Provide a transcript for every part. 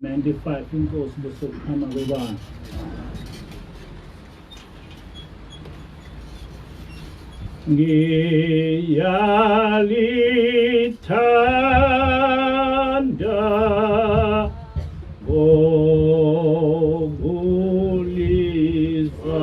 95 inkosi bosokuqhama kwebandla. Ngiyalithanda ngokulizwa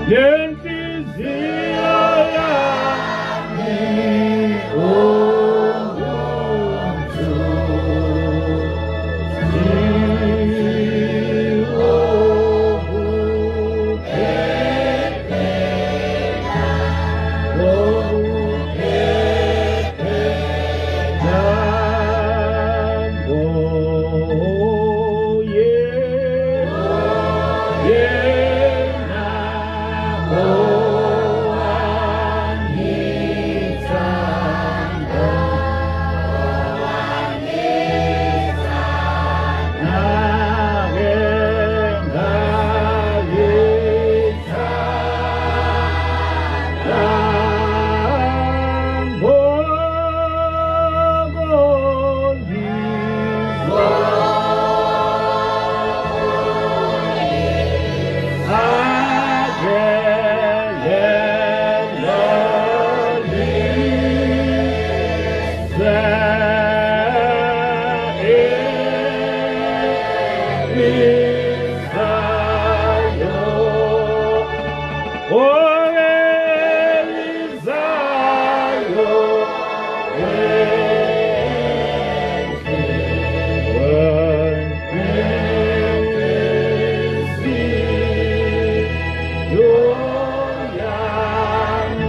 Nenhliziyo yami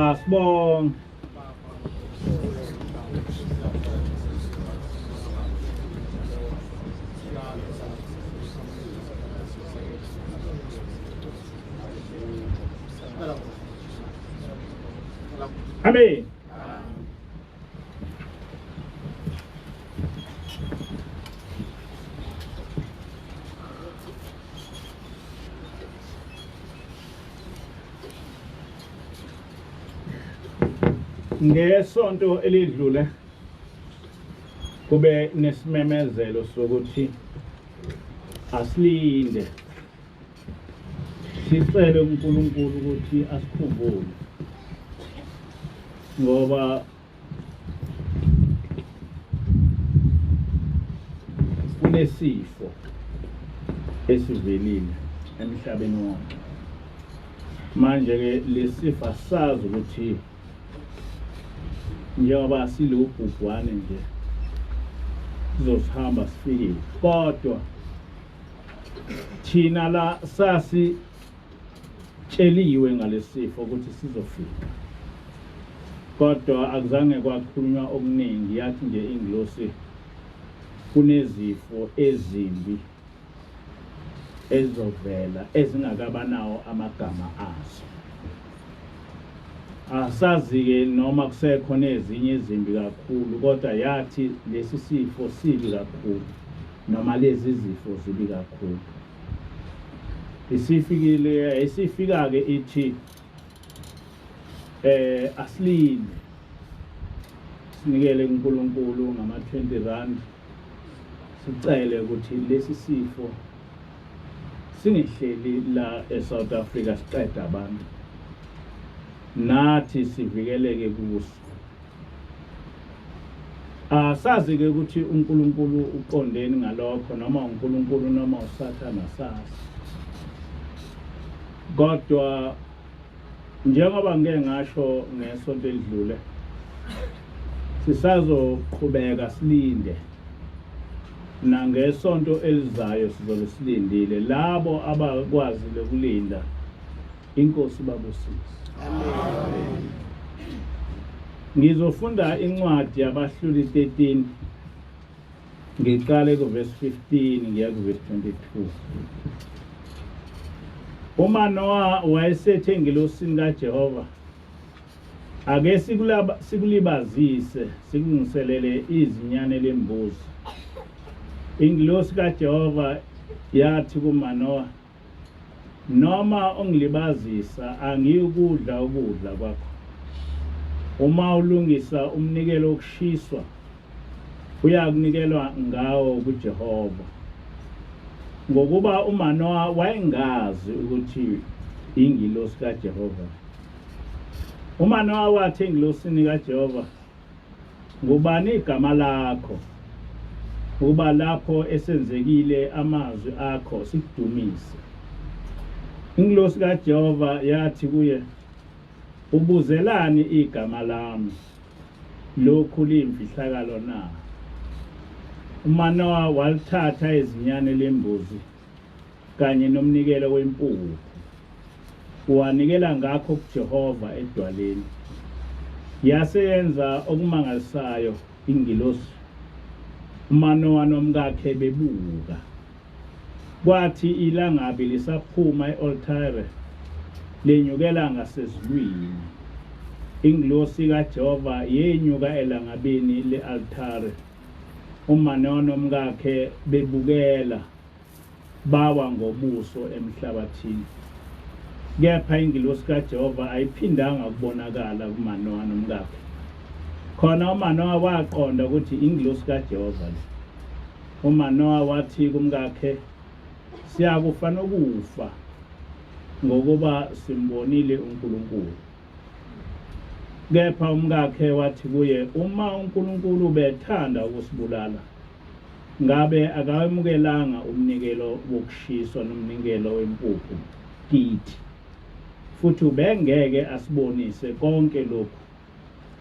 Asibonge. Amen. Ngesonto elidlule kube nesimemezelo sokuthi asilinde. Sicele uNkulunkulu ukuthi asikhumbule ngoba kunesifo esivelile emhlabeni wonke. Manje ke lesifo asazi ukuthi njengoba silubhubhwane nje sizosihamba sifike, kodwa thina la sasitsheliwe ngalesifo ukuthi sizofika, kodwa akuzange kwakhulunywa okuningi. Yathi nje ingilosi kunezifo ezimbi ezizovela ezingakabanawo amagama azo. Asazi-ke noma kusekhona ezinye ezimbi kakhulu, kodwa yathi lesi sifo sibi kakhulu noma lezi zifo zibi kakhulu. Isifikile, isifika-ke ithi asilinde sinikele kuNkulunkulu ngama-20 rand, sicele ukuthi lesi sifo singehleli la eSouth Africa siqeda abantu, nathi sivikeleke kuso. Asazi-ke ukuthi uNkulunkulu uqondeni ngalokho, noma uNkulunkulu noma uSathane, asazi. Kodwa njengoba ngike ngasho ngesonto elidlule, sisazoqhubeka silinde nangesonto elizayo, sizobe silindile. Labo abakwazile ukulinda, inkosi babusise. Amen. Ngizofunda incwadi yabahluli 13, ngiqale kuvesi 15 ngiya kuvesi 22. UManowa wayesethe engilosini kaJehova, ake sikulibazise sikulungiselele izinyane lembuzi. Ingilosi kaJehova yathi kuManowa, noma ungilibazisa angiyukudla ukudla kwakho. Uma ulungisa umnikelo wokushiswa, uyakunikelwa ngawo kuJehova. Ngokuba uManowa wayengazi ukuthi ingilosi kaJehova. UManowa wathi engilosini kaJehova, ngubani igama lakho, ukuba lapho esenzekile amazwi akho sikudumise? Ingilosi kaJehova yathi kuye, ubuzelani igama lami? Lokhu liyimfihlakalo na? UManowa walithatha izinyane lembuzi kanye nomnikelo wempuphu, wanikela ngakho kuJehova edwaleni. Yase yenza okumangalisayo ingilosi, uManowa nomkakhe bebuka. Kwathi ilangabi lisaphuma e-oltare lenyukela ngasezulwini, ingilosi kaJehova yenyuka elangabini le-altare, uManowa nomkakhe bebukela, bawa ngobuso emhlabathini. Kepha ingilosi kaJehova ayiphindanga ukubonakala kuManowa nomkakhe. Khona uManowa waqonda ukuthi ingilosi kaJehova le. UManowa wathi kumkakhe, siyakufa nokufa, ngokuba simbonile uNkulunkulu. Kepha umkakhe wathi kuye, uma uNkulunkulu ubethanda ukusibulala, ngabe akawemukelanga umnikelo wokushiswa nomnikelo wempuphu kithi, futhi ubengeke asibonise konke lokhu,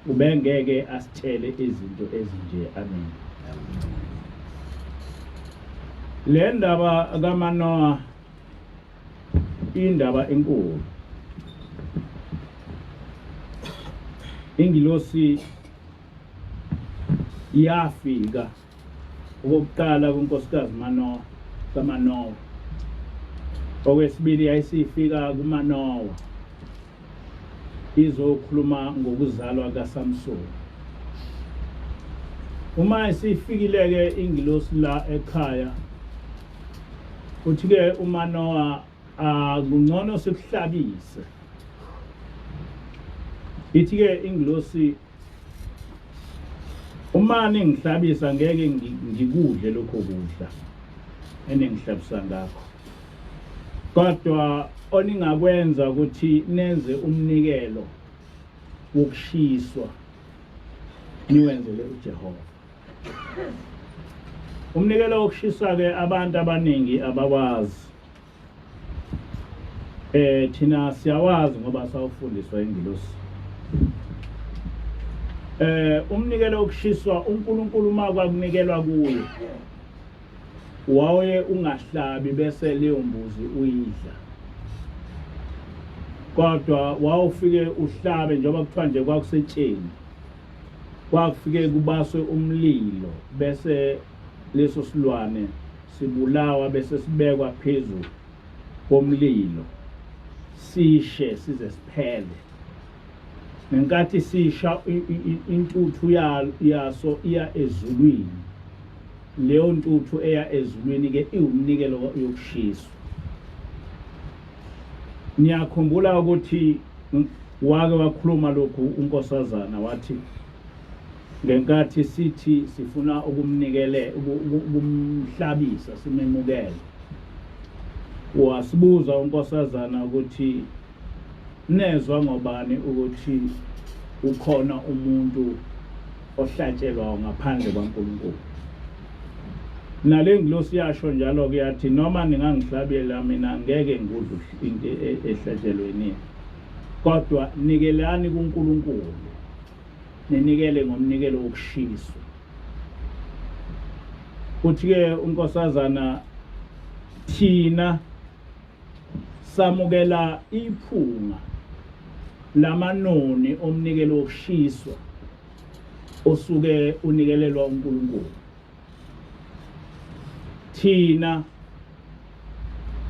ubengeke asitshele izinto ezinje. Amen. Le ndaba kaManowa indaba enkulu. Ingilosi yafika okokuqala kunkosikazi Manowa kaManowa, okwesibili yayisifika kuManowa izokhuluma ngokuzalwa kaSamsoni. Uma isifikile-ke ingilosi la ekhaya, uthi-ke uManowa, akungcono sikuhlabise. Ithi-ke ingilosi, uma ningihlabisa ngeke ngikudle lokho kudla eningihlabisa ngakho. Kodwa oningakwenza ukuthi nenze umnikelo wokushiswa niwenzele uJehova. Umnikelo wokushiswa ke abantu abaningi abawazi. Thina siyawazi ngoba sawufundiswa ingilosi. Umnikelo wokushiswa uNkulunkulu uma kwakunikelwa kuye wawuye ungahlabi bese leyo mbuzi uyidla. Kodwa wawufike uhlabe njengoba kuthiwa nje kwakusetsheni. Kwakufike kubaswe umlilo bese leso silwane sibulawa bese sibekwa phezu komlilo sishe size siphele. Ngenkathi sisha intuthu yaso iya ezulwini. Leyo ntuthu eya ezulwini ke iwumnikelo yokushiswa. Niyakhumbula ukuthi wake wakhuluma lokhu uNkosazana wathi ngenkathi sithi sifuna ukumnikele ukumhlabisa simemukele wasibuza uNkosazana ukuthi nezwa ngobani ukuthi ukhona umuntu ohlatshelwayo ngaphandle kwaNkulunkulu. Nale ngilosi yasho njalo-ke yathi noma ningangihlabela mina ngeke ngudle into ehlatshelwe nina, kodwa nikelani kuNkulunkulu, ninikele ngomnikelo wokushiswa. Uthi-ke uNkosazana thina Samukela iphunga lamanoni omnikelo wokushiswa osuke unikelelwa uNkulunkulu. Thina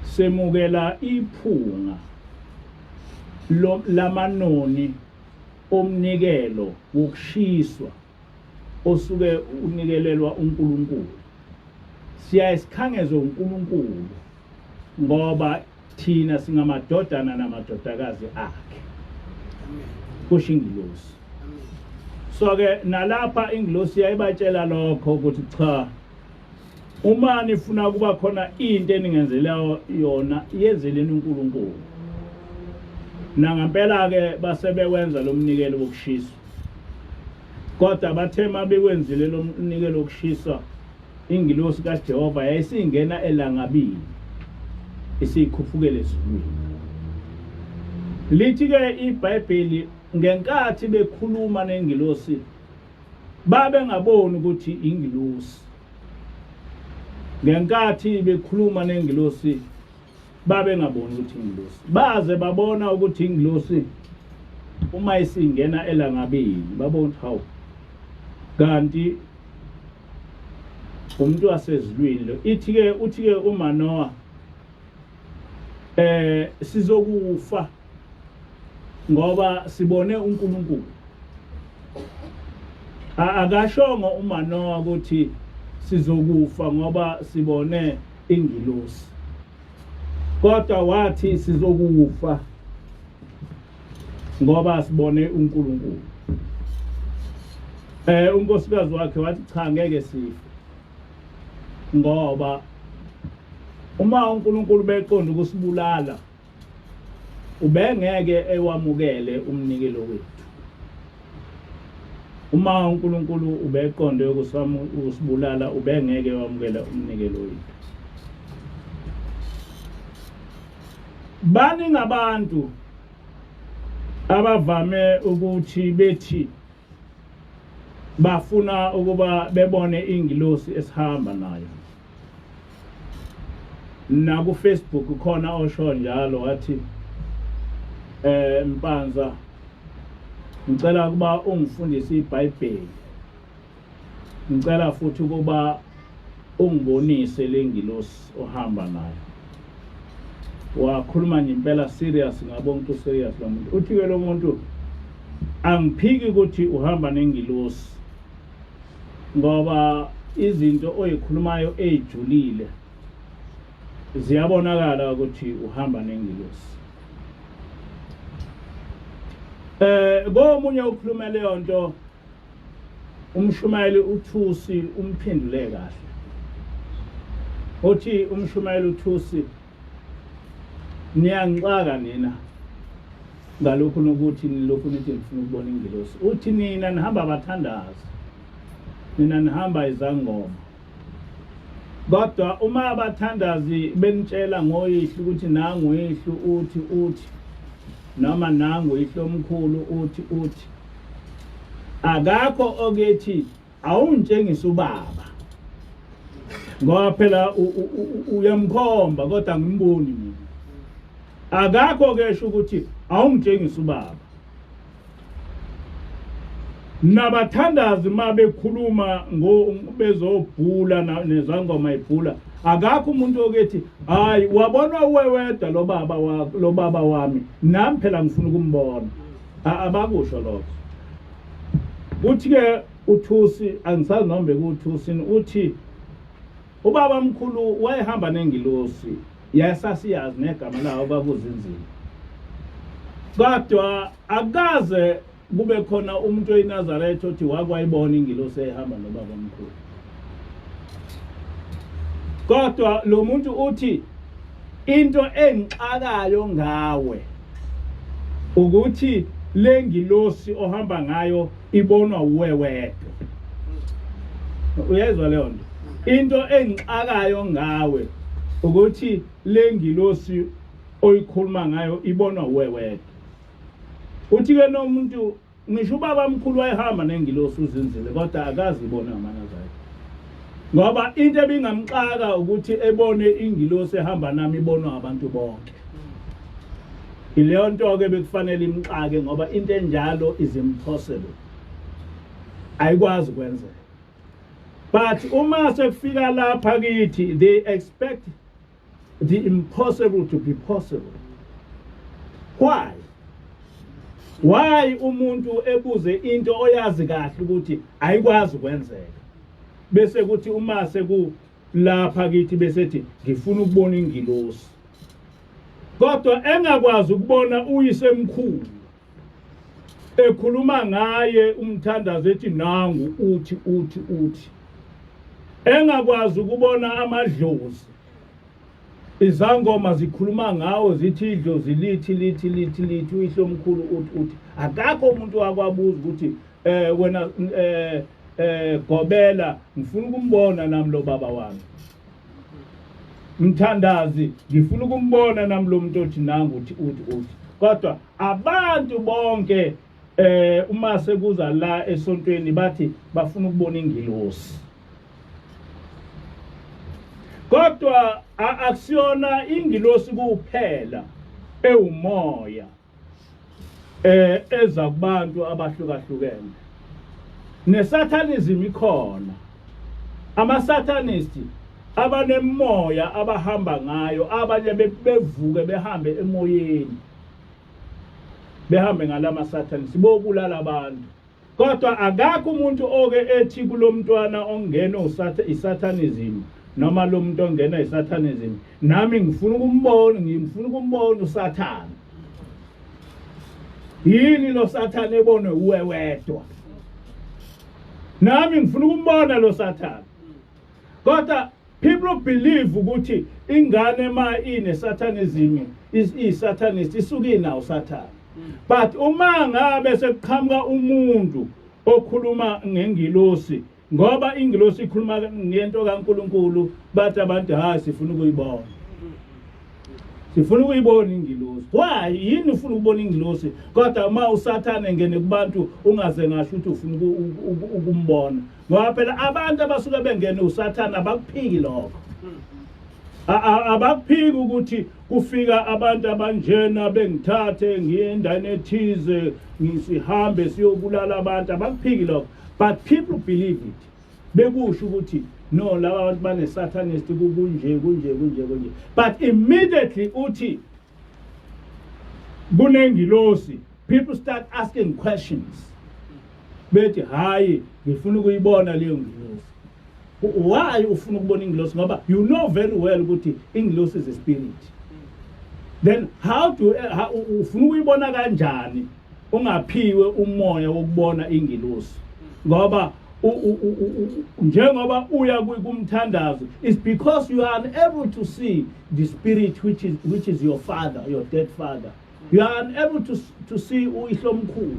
semukela iphunga lamanoni omnikelo wokushiswa osuke unikelelwa uNkulunkulu. Siyaye sikhangezwe uNkulunkulu ngoba thina singamadodana namadodakazi akhe, kusho ingilosi. So ke nalapha ingilosi yayibatshela lokho ukuthi cha, uma nifuna kuba khona into eningenzela yona yenzeleni uNkulunkulu. Nangampela ke base bewenza lo mnikelo wokushiswa, kodwa bathe mabekwenzile lo mnikelo wokushiswa Ingilosi kaJehova yayisingena elangabini, isikhuphukele ezulwini. Lithi-ke iBhayibheli ngenkathi bekhuluma nengilosi babengaboni ukuthi ingilosi. Ngenkathi bekhuluma nengilosi babengaboni ukuthi ingilosi, baze babona ukuthi ingilosi uma isingena elangabini, babona ukuthi hawu, kanti umuntu wasezulwini lo. Ithi ke uthi ke uManoah sizokufa ngoba sibone uNkulunkulu. Akashongo uManoah ukuthi sizokufa ngoba sibone ingilosi, kodwa wathi sizokufa ngoba sibone uNkulunkulu. Unkosikazi wakhe wathi cha, ngeke sife ngoba uma uNkulunkulu beqonda ukusibulala ubengeke ewamukele umnikelo wethu. Uma uNkulunkulu ubeqonde ukusibulala ubengeke wamukele umnikelo wethu. Baningi abantu abavame ukuthi bethi bafuna ukuba bebone ingilosi esihamba nayo. Naku Facebook khona osho njalo wathi Mpanza, ngicela ukuba ungifundise iBhayibheli, ngicela futhi ukuba ungibonise lengilosi ohamba nayo. Wakhuluma nje impela serious, ngabona ukuthi serious lo muntu. Uthi ke lo muntu angiphiki ukuthi uhamba nengilosi ngoba izinto oyikhulumayo ejulile ziyabonakala ukuthi uhamba nengilosi. Komunye ukhuluma leyo nto, umshumayeli uThusi umphendule kahle. Uthi umshumayeli uThusi, Niyangixaka nina ngalokhu nokuthi nilokhu nithi nifuna ukubona ingilosi. Uthi nina nihamba abathandazi, nina nihamba izangoma. Kodwa uma abathandazi benitshela ngoyihlo ukuthi nangu uyihlo uthi uthi noma nangu uyihlo omkhulu uthi uthi, akakho okethi awungitshengisa ubaba, ngoba phela uyamkhomba kodwa angimboni mina. Akakho kesho ukuthi awungitshengisa ubaba. Nabathandazi uma bekhuluma bezobhula nezangoma ibhula, akakho umuntu okethi hayi wabonwa uwe wedwa lo baba lo baba wami, nami phela ngifuna ukumbona. Abakusho lokho. Uthi-ke uThusi, angisazi noma bekuwuThusi, uthi ubaba mkhulu wayehamba nengilosi, yayisasiyazi negama lawo kwakuzinzile, kodwa akukaze kube khona umuntu oyiNazaretha othi wakwayibona ingilosi ehamba nobaba omkhulu. Kodwa lo muntu uthi into engixakayo ngawe ukuthi le ngilosi ohamba ngayo ibonwa uwe wedwa. Uyezwa leyo nto? Into engixakayo ngawe ukuthi le ngilosi oyikhuluma ngayo ibonwa uwe wedwa. Uthi-ke nomuntu ngisho ubaba mkhulu wayehamba nengilosi uZinzile, kodwa akazi ibona amaNazaretha, ngoba into ebingamxaka ukuthi ebone ingilosi ehamba nami ibonwa abantu bonke. Ileyo nto-ke bekufanele imxake, ngoba into enjalo is impossible, ayikwazi ukwenzeka. But uma sekufika lapha kithi, they expect the impossible to be possible. Why? Why umuntu ebuze into oyazi kahle ukuthi ayikwazi ukwenzeka, bese kuthi uma sekulapha kithi bese ethi ngifuna ukubona ingilosi, kodwa engakwazi ukubona uyisemkhulu ekhuluma ngaye umthandazo ethi nangu uthi uthi uthi, engakwazi ukubona amadlozi, izangoma zikhuluma ngawo zithi idlozi lithi lithi lithi lithi, uyihlo omkhulu uthi uthi. Akakho umuntu wakwabuza ukuthi wena gobela, ngifuna ukumbona nami lo baba wami. Mthandazi, ngifuna ukumbona nami lo muntu othi nangu uthi uthi uthi. Kodwa abantu bonke uma sekuza la esontweni bathi bafuna ukubona ingilosi, kodwa akusiyona ingilosi kuphela ewumoya eza kubantu abahlukahlukene. Nesatanism ikhona, amasatanist abanemoya abahamba ngayo, abanye bevuke behambe emoyeni, behambe ngalama satanist bobulala abantu. Kodwa akakho umuntu oke ethi kulomntwana ongena isatanism noma lo muntu ongena isatanism, nami ngifuna ukumbona, ngifuna ukumbona uSathane. Yini lo Sathane ebonwe uwe wedwa? Nami ngifuna ukumbona lo Sathane. Kodwa people believe ukuthi ingane ma ine satanism is i-satanist isuke inawo Sathane. But uma ngabe sekuqhamuka umuntu okhuluma ngengilosi, ngoba ingilosi ikhuluma ngento kaNkuluNkulu, bathi abantu hayi sifuna ukuyibona, sifuna ukuyibona ingilosi. Why yini ufuna ukubona ingilosi, kodwa uma uSathane ngene kubantu ungaze ngasho ukuthi ufuna ukumbona? Ngoba phela abantu abasuke bengene uSathane abakuphiki lokho, abakuphiki ukuthi kufika abantu abanjena bengithathe ngiye endaweni ethize, ngisihambe siyobulala abantu, abakuphiki lokho. But people believe it, bekusho ukuthi no, laba bantu bane-satanist, kunje kunje kunje kunje. But immediately uthi kunengilosi, people start asking questions, bethi hayi ngifuna ukuyibona leyo ngilosi. Why ufuna ukubona ingilosi? Ngoba you know very well ukuthi ingilosi is a spirit. Then how do how, ufuna ukuyibona kanjani ungaphiwe umoya wokubona ingilosi? Ngoba Njengoba uya kumthandazo, it's because you are unable to see the spirit which is your father, your dead father. You are unable to see uyihlomkhulu.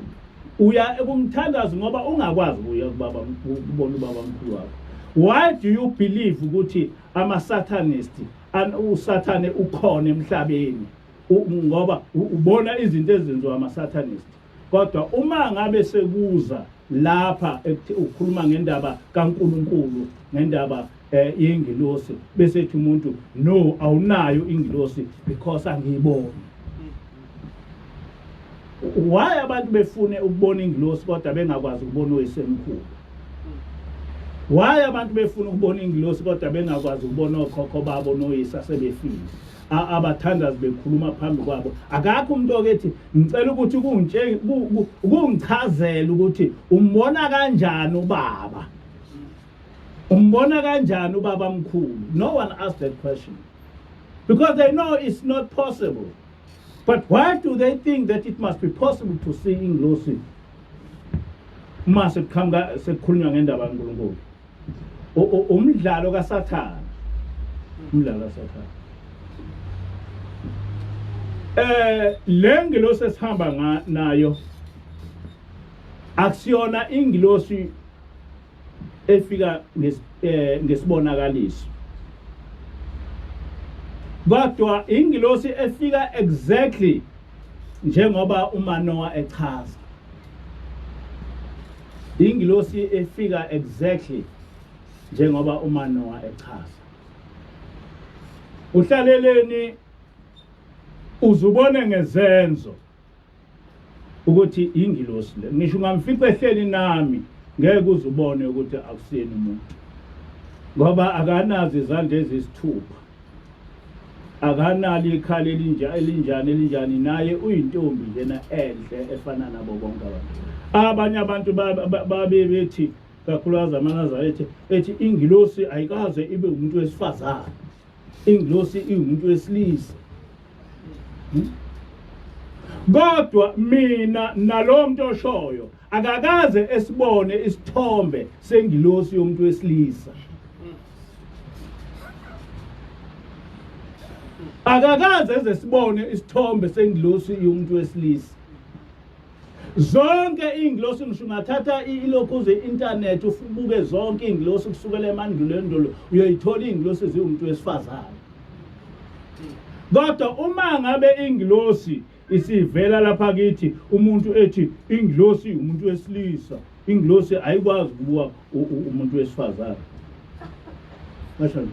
Uya kumthandazo ngoba ungakwazi ukuya kubaba, kubona ubaba mkhulu wakho. Why do you believe ukuthi ama satanist, usathane ukhona emhlabeni? Ngoba ubona izinto ezenziwa ama satanist. Kodwa uma ngabe sekuza lapha ukhuluma ngendaba kaNkuluNkulu, ngendaba yengilosi, bese ethi umuntu, "No, awunayo ingilosi because angiyiboni." Why abantu befune ukubona ingilosi kodwa bengakwazi ukubona oyisemkhulu? Why abantu befuna ukubona ingilosi kodwa bengakwazi ukubona okhokho babo noyise asebefile, abathandazi bekhuluma phambi kwabo? Akakho umuntu okethi, "Ngicela ukuthi kungichazele ukuthi umbona kanjani ubaba, umbona kanjani ubaba mkhulu." No one asked that question because they know it's not possible. But why do they think that it must be possible to see ingilosi uma sekuqhamuka sekukhulunywa ngendaba kaNkulunkulu? Umdlalo kaSathane, umdlalo kaSathane. Le ngilosi esihamba nayo akusiyona ingilosi efika ngesibonakaliso, kodwa ingilosi efika exactly njengoba uManoah echaza, ingilosi efika exactly njengoba uManoah echaza. Uhlaleleni uzubone ngezenzo ukuthi ingilosi le. Ngisho ungamfica ehleli nami, ngeke uzubone ukuthi akusiyena umuntu, ngoba akanazo izandla ezisithupha, akanalo ikhala elinja elinjani elinjani. Naye uyintombi njena enhle efana nabo bonke abantu. Abanye abantu babe bethi, kakhulukazi amaNazaretha, ethi ingilosi ayikaze ibe umuntu wesifazane, ingilosi iwumuntu wesilisa. Kodwa mina nalo muntu oshoyo akakaze esibone isithombe sengilosi yomuntu wesilisa, akakaze eze sibone isithombe sengilosi yomuntu wesilisa. Zonke iy'ngilosi, ngisho ungathatha ilokhuze i-internet ubuke zonke iy'ngilosi kusukela emandulo endulo, uyoyithola iy'ngilosi ziwumuntu wesifazane. Kodwa uma ngabe ingilosi isivela lapha kithi, umuntu ethi ingilosi umuntu wesilisa, ingilosi ayikwazi ukubuka umuntu wesifazane, basho njalo.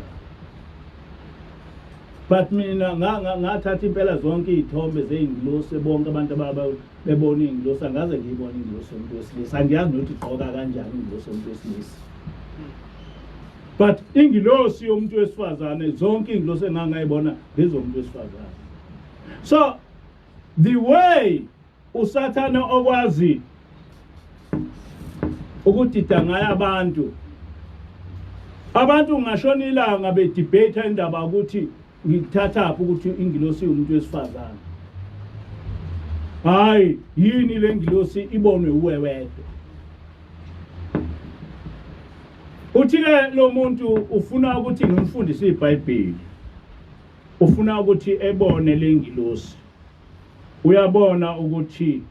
But mina ngathatha impela zonke iy'thombe zey'ngilosi, bonke abantu bebona iy'ngilosi, angaze ngiyibone ingilosi yomuntu wesilisa. Angiyazi nokuthi igqoka kanjani ingilosi yomuntu wesilisa. But ingilosi yomuntu wesifazane, zonke iy'ngilosi engangayibona ngezomuntu wesifazane. So the way uSathane okwazi ukudida ngayo abantu, abantu ngashona ilanga bedebate indaba ukuthi ngikuthathaphi ukuthi ingilosi umuntu wesifazane. Hayi, yini le ngilosi ibonwe uwe wedwa? Uthi ke lo muntu ufuna ukuthi ngimfundise iBhayibheli, ufuna ukuthi ebone le ngilosi. Uyabona ukuthi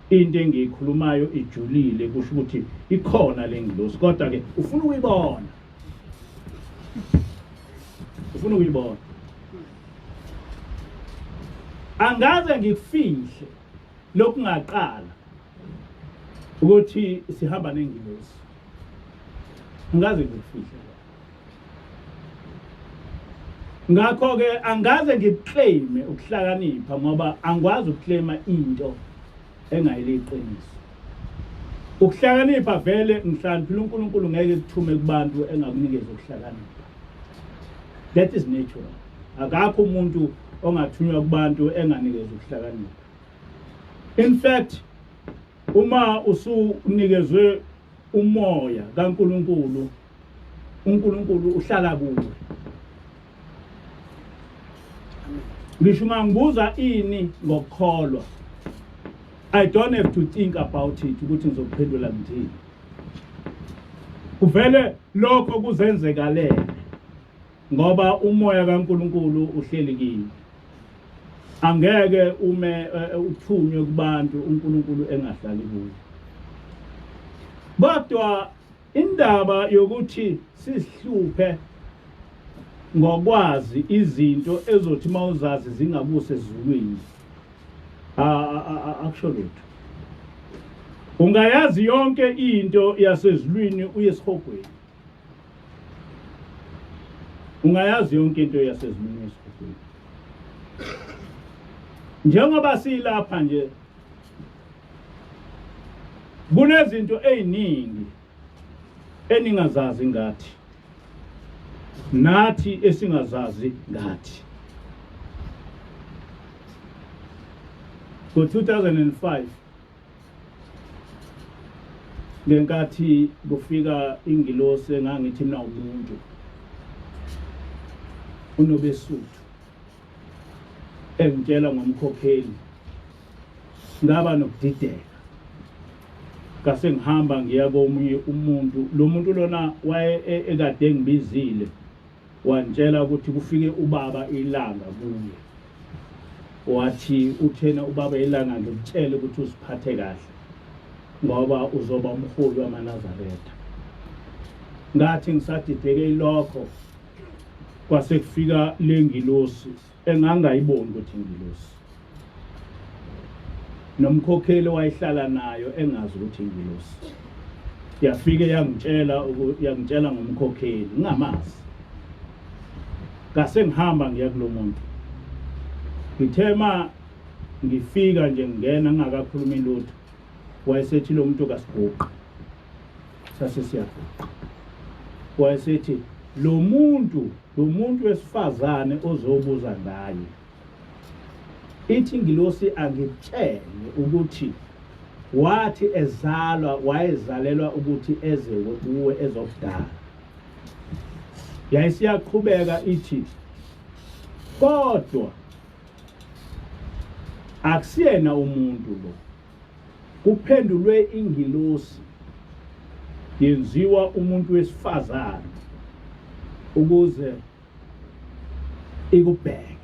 into engiyikhulumayo ijulile, kusho ukuthi ikhona le ngilosi, kodwa ke ufuna ukuyibona, ufuna ukuyibona. Angaze ngikufihle lokungaqala ukuthi sihamba nengilosi, angaze ngikufihle. Ngakho ke angaze ngikuclaime ukuhlakanipha, ngoba angikwazi ukuclaima into engayiliqiniso. Ukuhlakanipha vele ngihlakaniphile, uNkulunkulu ngeke kuthume kubantu engakunikeza ukuhlakanipha. That is natural. Akakho umuntu ongathunywa kubantu enganikeza ukuhlakanipha. In fact, uma usunikezwe umoya kaNkulunkulu, uNkulunkulu uhlala kuwe. Ngisho ungangibuza ini ngokukholwa, I don't have to think about it ukuthi ngizokuphendula ngithini. Kuvele lokho kuzenzekalele ngoba umoya kaNkuluNkulu uhleli kini. Angeke ume uthunywe kubantu uNkulunkulu engahlali kuwo. Kodwa indaba yokuthi sizihluphe ngokwazi izinto ezothi mawuzazi zingakuse ezulwini akusho lutho. Ungayazi yonke into yasezulwini uye esihogweni. Ungayazi yonke into yasezulwini uye esihogweni. Njengoba silapha nje kunezinto eziningi eningazazi ngathi nathi esingazazi ngathi. Ngo-2005 ngenkathi kufika ingilosi engangithi mina umuntu uNobesuthu engitshela ngomkhokheli ngaba nokudideka ngase ngihamba ngiya komunye umuntu lo muntu lona waye ekade engibizile wangitshela ukuthi kufike ubaba ilanga kuye wathi uthena ubaba ilanga ngikutshele ukuthi uziphathe kahle ngoba uzoba umholi wamaNazaretha ngathi ngisadideke ilokho kwase kufika lengilosi engangayiboni ukuthi ingilosi nomkhokheli wayehlala nayo engazi ukuthi ingilosi yafike yangitshela yangitshela ngomkhokheli ngingamazi ngase ngihamba ngiya kulomuntu ngithe ma ngifika nje ngingena ngingakakhulumi lutho wayesethi lo muntu kasiguqi sase siyaguqa wayesethi lo muntu lo muntu wesifazane ozobuza ngaye ithi ingilosi angitshele ukuthi wathi ezalwa wayezalelwa ukuthi eze kuwe ezokudala yayisiyaqhubeka ithi kodwa akusiyena umuntu lo Kuphendulwe ingilosi yenziwa umuntu wesifazane ukuze ikubheke.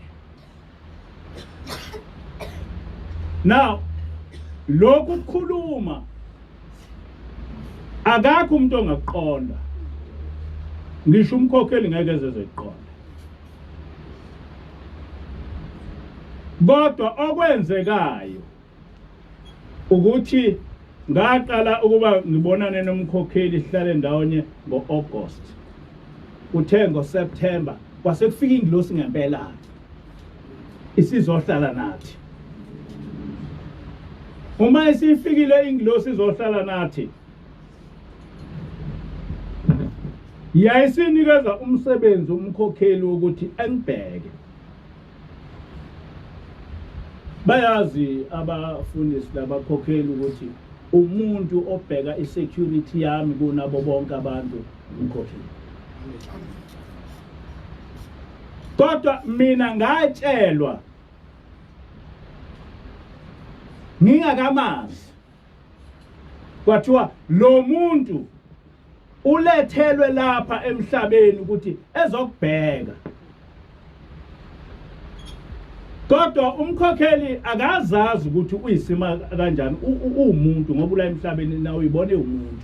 Now lokhu kukhuluma akakho umuntu ongakuqonda ngisho umkhokheli ngeke eze kuqonda kodwa okwenzekayo ukuthi ngaqala ukuba ngibonane nomkhokheli sihlale ndawonye ngo-August kuthe ngo-September kwase kufika ingilosi ngempela isizohlala nathi uma isifikile ingilosi izohlala nathi yayisinikeza umsebenzi umkhokheli wokuthi engibheke Bayazi abafundisi labakhokheli ukuthi umuntu obheka i-security yami kunabo bonke abantu umkhokheli. Kodwa mina ngatshelwa ngingakamazi kwathiwa lo muntu ulethelwe lapha emhlabeni ukuthi ezokubheka kodwa umkhokheli akazazi ukuthi uyisima kanjani uwumuntu ngoba ula emhlabeni na uyibone umuntu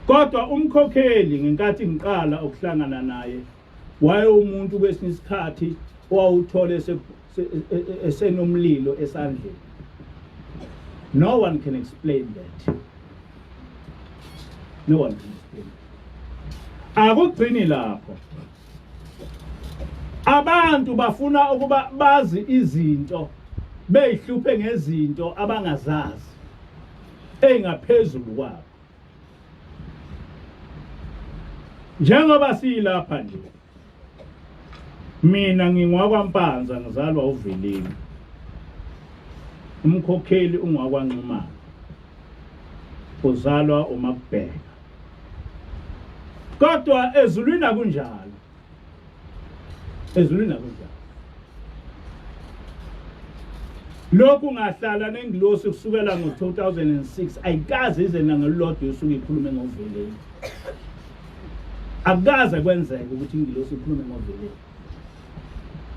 kodwa umkhokheli ngenkathi ngiqala ukuhlangana naye Wayewumuntu kwesinye isikhathi owawuthole esenomlilo esandleni. No one can explain that. No one can explain. Akugcini lapho. Abantu bafuna ukuba bazi izinto beyihluphe ngezinto abangazazi engaphezulu kwabo. Njengoba siyilapha nje mina ngingwakwaMpanza ngizalwa uVeleni umkhokheli ungwakwaNxumalo uzalwa uMakubheka kodwa ezulwini akunjalo ezulwini akunjalo. Lokhu ngahlala nengilosi kusukela ngo-2006 ayikaze ize nangelulodwa usuku ikhulume ngoveleni. Akukaze kwenzeke ukuthi ingilosi ikhulume ngoveleni.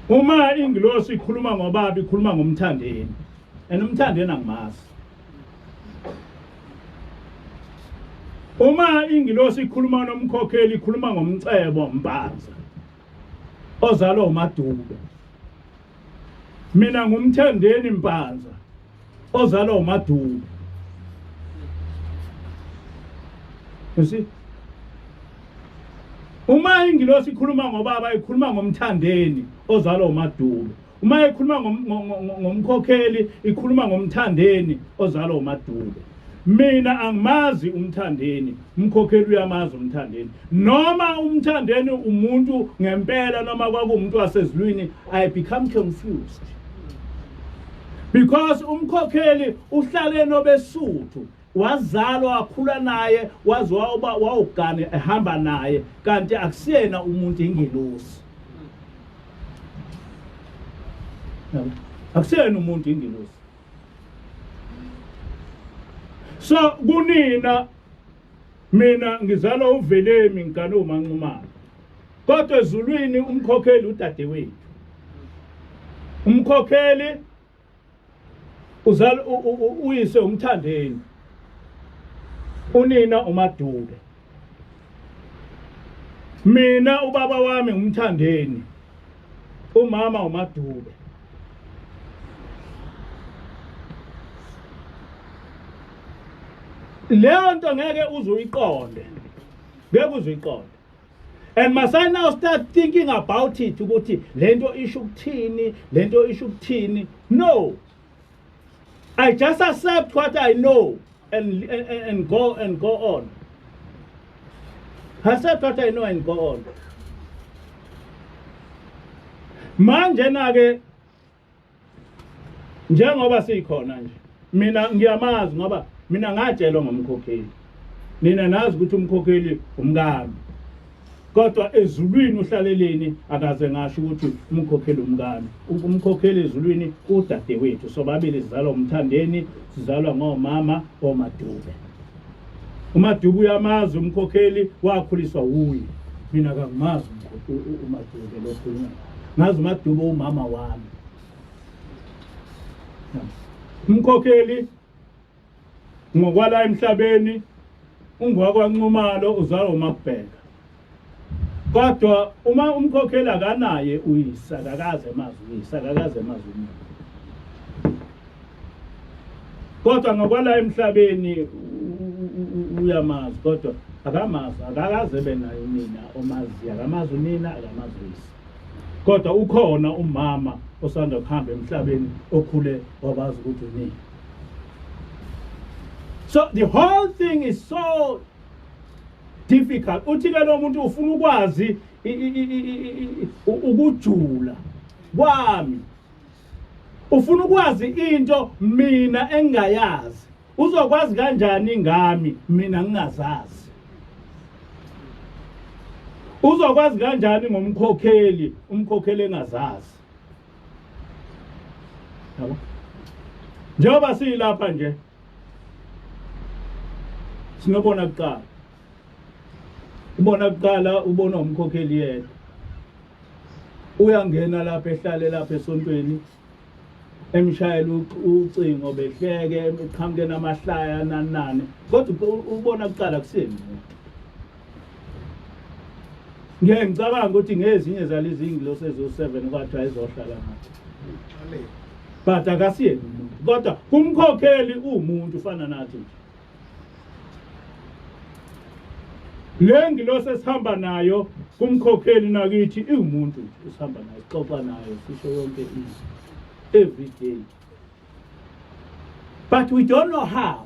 Uma ingilosi ikhuluma ngobaba ikhuluma ngomthandeni. And umthandeni angimazi. Uma ingilosi ikhuluma nomkhokheli ikhuluma ngomcebo Mpanza ozalwa uMadube. Mina ngumthandeni Mpanza ozalwa uMadube. You see? Uma ingilosi ikhuluma ngobaba ikhuluma ngomthandeni ozalwa uMadube. Uma ikhuluma ngomkhokheli ikhuluma ngomthandeni ozalwa uMadube. Mina angimazi umthandeni, umkhokheli uyamazi umthandeni. Noma umthandeni umuntu ngempela noma kwakuwumuntu wasezulwini, I become confused. Because umkhokheli uhlale nobesuthu wazalwa wakhula naye waze wawuba wawugane ehamba naye kanti akusiyena umuntu ingelosi akusiyena umuntu ingelosi so kunina mina ngizalwa uVelemi ngigane uManxumalo kodwa ezulwini umkhokheli udadewethu umkhokheli uzala uyise umthandeni unina umadube mina ubaba wami umthandeni umama umadube leyo nto ngeke uze uyiqonde ngeke uze uyiqonde And must I now start thinking about it ukuthi lento isho ukuthini lento isho ukuthini no I just accept what I know and go and go on accept what I know and go on manje na ke njengoba sikhona nje mina ngiyamazi ngoba mina ngatshelwa ngomkhokheli nina nazi ukuthi umkhokheli umkami kodwa ezulwini uhlaleleni akaze ngasho ukuthi umkhokheli umkami umkhokheli ezulwini udadewethu sobabili sizalwa umthandeni sizalwa ngomama omadube umadube uyamazi umkhokheli wakhuliswa wuye mina kangimazi umadube lokhuluma ngazi umadube umama wami umkhokheli ngokwala emhlabeni ungwakwanxumalo uzalwa umakubheka kodwa uma umkhokheli akanaye uyise akakaze emazi uyise akakaze emazi umuntu kodwa ngokwala emhlabeni uyamazi kodwa akamazi akakaze benaye unina omaziyo akamazi unina akamazi uyise kodwa ukhona umama osanda kuhamba emhlabeni okhule wabazi ukuthi unina so the whole thing is so difficult uthi ke lo muntu ufuna ukwazi ukujula kwami ufuna ukwazi into mina engingayazi uzokwazi kanjani ngami mina ngingazazi uzokwazi kanjani ngomkhokheli umkhokheli engazazi yabo njengoba siyilapha nje sinobona kuqala ubona kuqala ubona umkhokheli yedwa uyangena lapha ehlale lapha esontweni emshayela ucingo behleke eqhamuke namahlaya nani nani kodwa ubona kuqala kuseni ngeke ngicabanga ukuthi ngezinye zalezi ingilosi eziwu-7 kwathiwa izohlala ngathi but akasiyena umuntu kodwa kumkhokheli uwumuntu ufana nathi nje Le ngilosi esihamba nayo kumkhokheli nakithi iwumuntu nje esihamba naye sixoxa naye sisho yonke into every day but we don't know how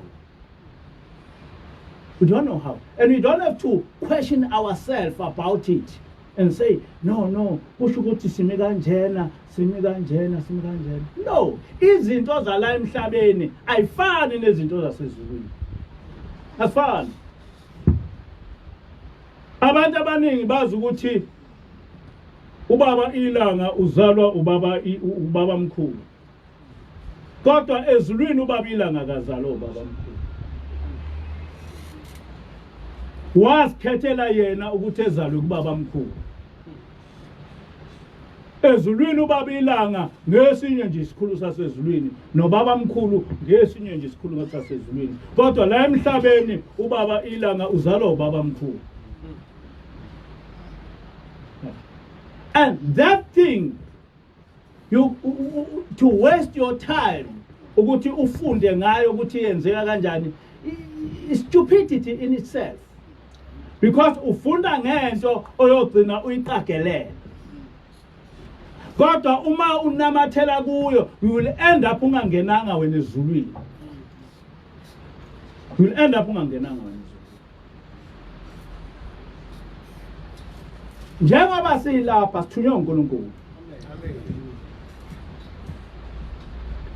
we don't know how and we don't have to question ourselves about it and say no no kusho ukuthi sime kanjena sime kanjena sime kanjena no izinto zala emhlabeni ayifani nezinto zasezulwini asifani abantu abaningi bazi ukuthi ubaba ilanga uzalwa ubaba ubaba mkhulu. Kodwa ezulwini ubaba ilanga akazalwa ubaba mkhulu. Wazikhethela yena ukuthi ezalwe kubaba mkhulu. Ezulwini ubaba ilanga ngesinye nje isikhulu sasezulwini nobaba mkhulu ngesinye nje isikhulu sasezulwini kodwa la emhlabeni ubaba ilanga uzalwa ubaba mkhulu. And that thing you to waste your time ukuthi ufunde ngayo ukuthi yenzeka kanjani stupidity in itself because ufunda ngento oyogcina uyiqagelela kodwa uma unamathela kuyo you will end up ungangenanga wena ezulwini. You will end up ungangenanga wena ezulwini. Njengoba silapha sithunywe uNkulunkulu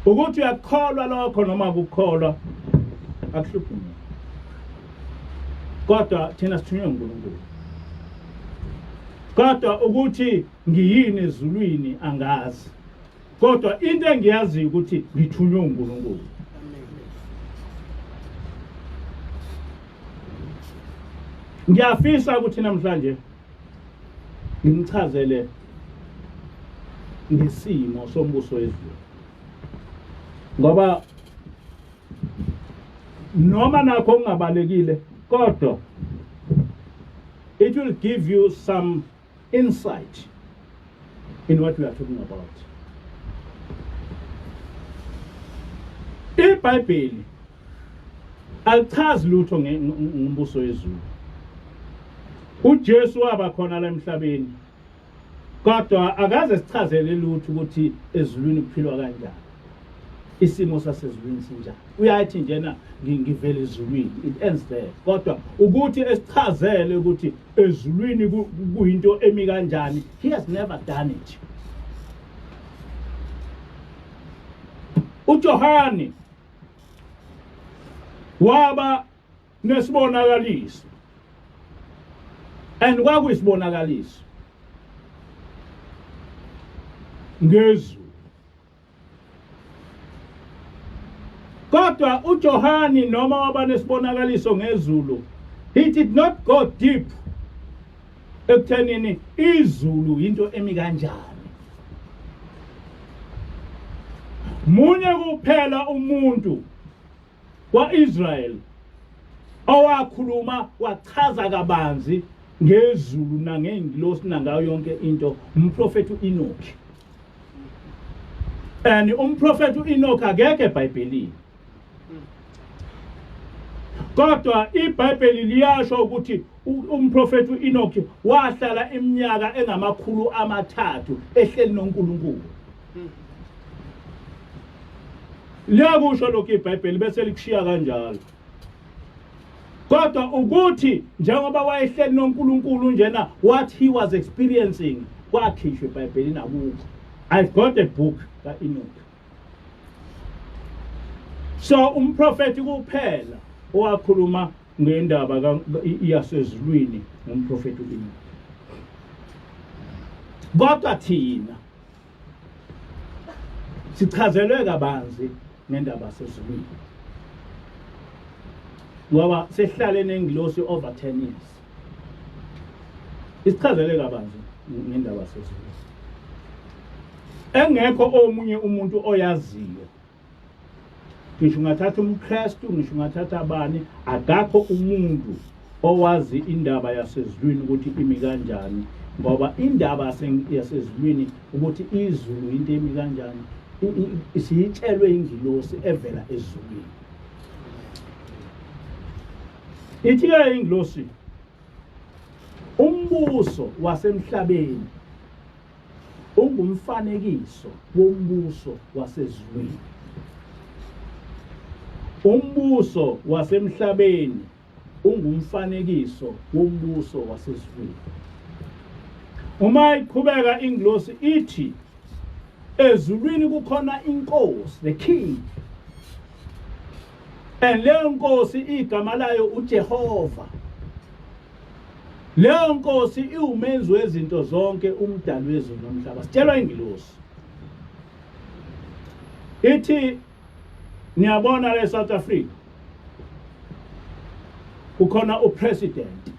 ukuthi uyakholwa lokho noma kukholwa akuhluphi muntu kodwa thina sithunywe uNkulunkulu. Kodwa ukuthi ngiyini ezulwini angazi kodwa into engiyaziyo ukuthi ngithunywe uNkulunkulu. Ngiyafisa ukuthi namhlanje ngimchazele ngesimo sombuso wezulu ngoba noma nakho kungabalekile kodwa it will give you some insight in what we are talking about. IBhayibheli alichazi lutho ngombuso wezulu. UJesu waba khona la emhlabeni kodwa akaze sichazele lutho ukuthi ezulwini kuphilwa kanjani, isimo sasezulwini sinjani. Uyathi njena ngivela ezulwini, it ends there. Kodwa ukuthi esichazele ukuthi ezulwini kuyinto emi kanjani, he has never done it. uJohane waba nesibonakaliso and kwakuyisibonakaliso ngezulu. Kodwa uJohani noma waba nesibonakaliso ngezulu, he did not go deep ekuthenini izulu into emi kanjani. Munye kuphela umuntu kwaIsrael owakhuluma wachaza kabanzi ngezulu nangezingilosi nangayo yonke into, umprofeti uEnoch. And umprofeti uEnoch akekho eBhayibhelini, kodwa iBhayibheli liyasho ukuthi umprofeti uEnoch wahlala iminyaka engama-300 ehleli noNkulunkulu. Liyakusho lokhu iBhayibheli bese likushiya kanjalo. Kodwa ukuthi njengoba wayehleli noNkulunkulu njena, what he was experiencing kwakhishwa eBhayibhelini akukho. I've got a book ka-Enoch. So umprofeti kuphela owakhuluma ngendaba yasezulwini ngumprofeti u-Enoch. Kodwa thina sichazelwe kabanzi ngendaba yasezulwini ngoba sesihlale nengilosi over 10 years, isichazele kabanzi ngendaba yasezulwini engekho omunye umuntu oyaziyo. Ngisho ungathatha umKristu, ngisho ungathatha abani, akakho umuntu owazi indaba yasezulwini ukuthi imi kanjani, ngoba indaba yasezulwini ukuthi izulu into emi kanjani siyitshelwe ingilosi evela ezulwini. Ithi-ke ingilosi, umbuso wasemhlabeni ungumfanekiso wombuso wasezulwini. Umbuso wasemhlabeni ungumfanekiso wombuso wasezulwini. Uma iqhubeka ingilosi ithi ezulwini kukhona inkosi, the king, and leyo nkosi igama layo uJehova. Leyo nkosi iwumenzi wezinto zonke, umdali wezulu nomhlaba. Sitshelwa ingilosi ithi Niyabona la eSouth Africa kukhona upresident,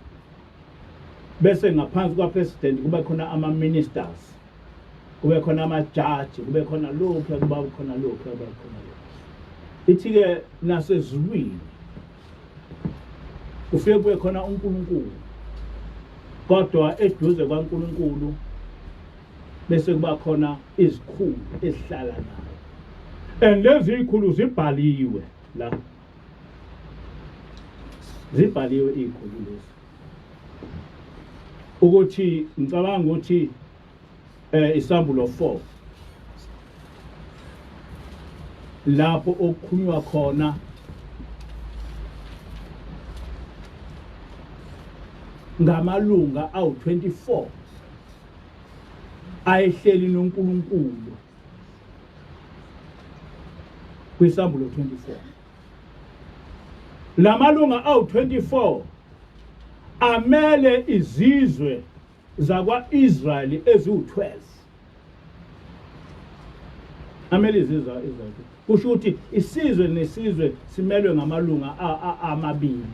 bese ngaphansi kwapresident kube khona ama-ministers, kube khona amajaji, kube khona lokhu, kuba khona lokhu, kuba khona lokhu. Ithi-ke nasezulwini kufike kube khona uNkulunkulu, kodwa eduze kwaNkulunkulu bese kuba khona izikhulu ezihlala naye, and lezi zikhulu zibhaliwe la, zibhaliwe izikhulu lezi, ukuthi ngicabanga ukuthi isambulo 4 lapho okukhulunywa khona ngamalunga awu-24 ayehleli noNkulunkulu kwisambulo 24. Lamalunga awu-24 amele izizwe zakwa-Israyeli eziwu-12, amele izizwe zakwa-Israyeli. Kusho ukuthi isizwe nesizwe simelwe ngamalunga amabili,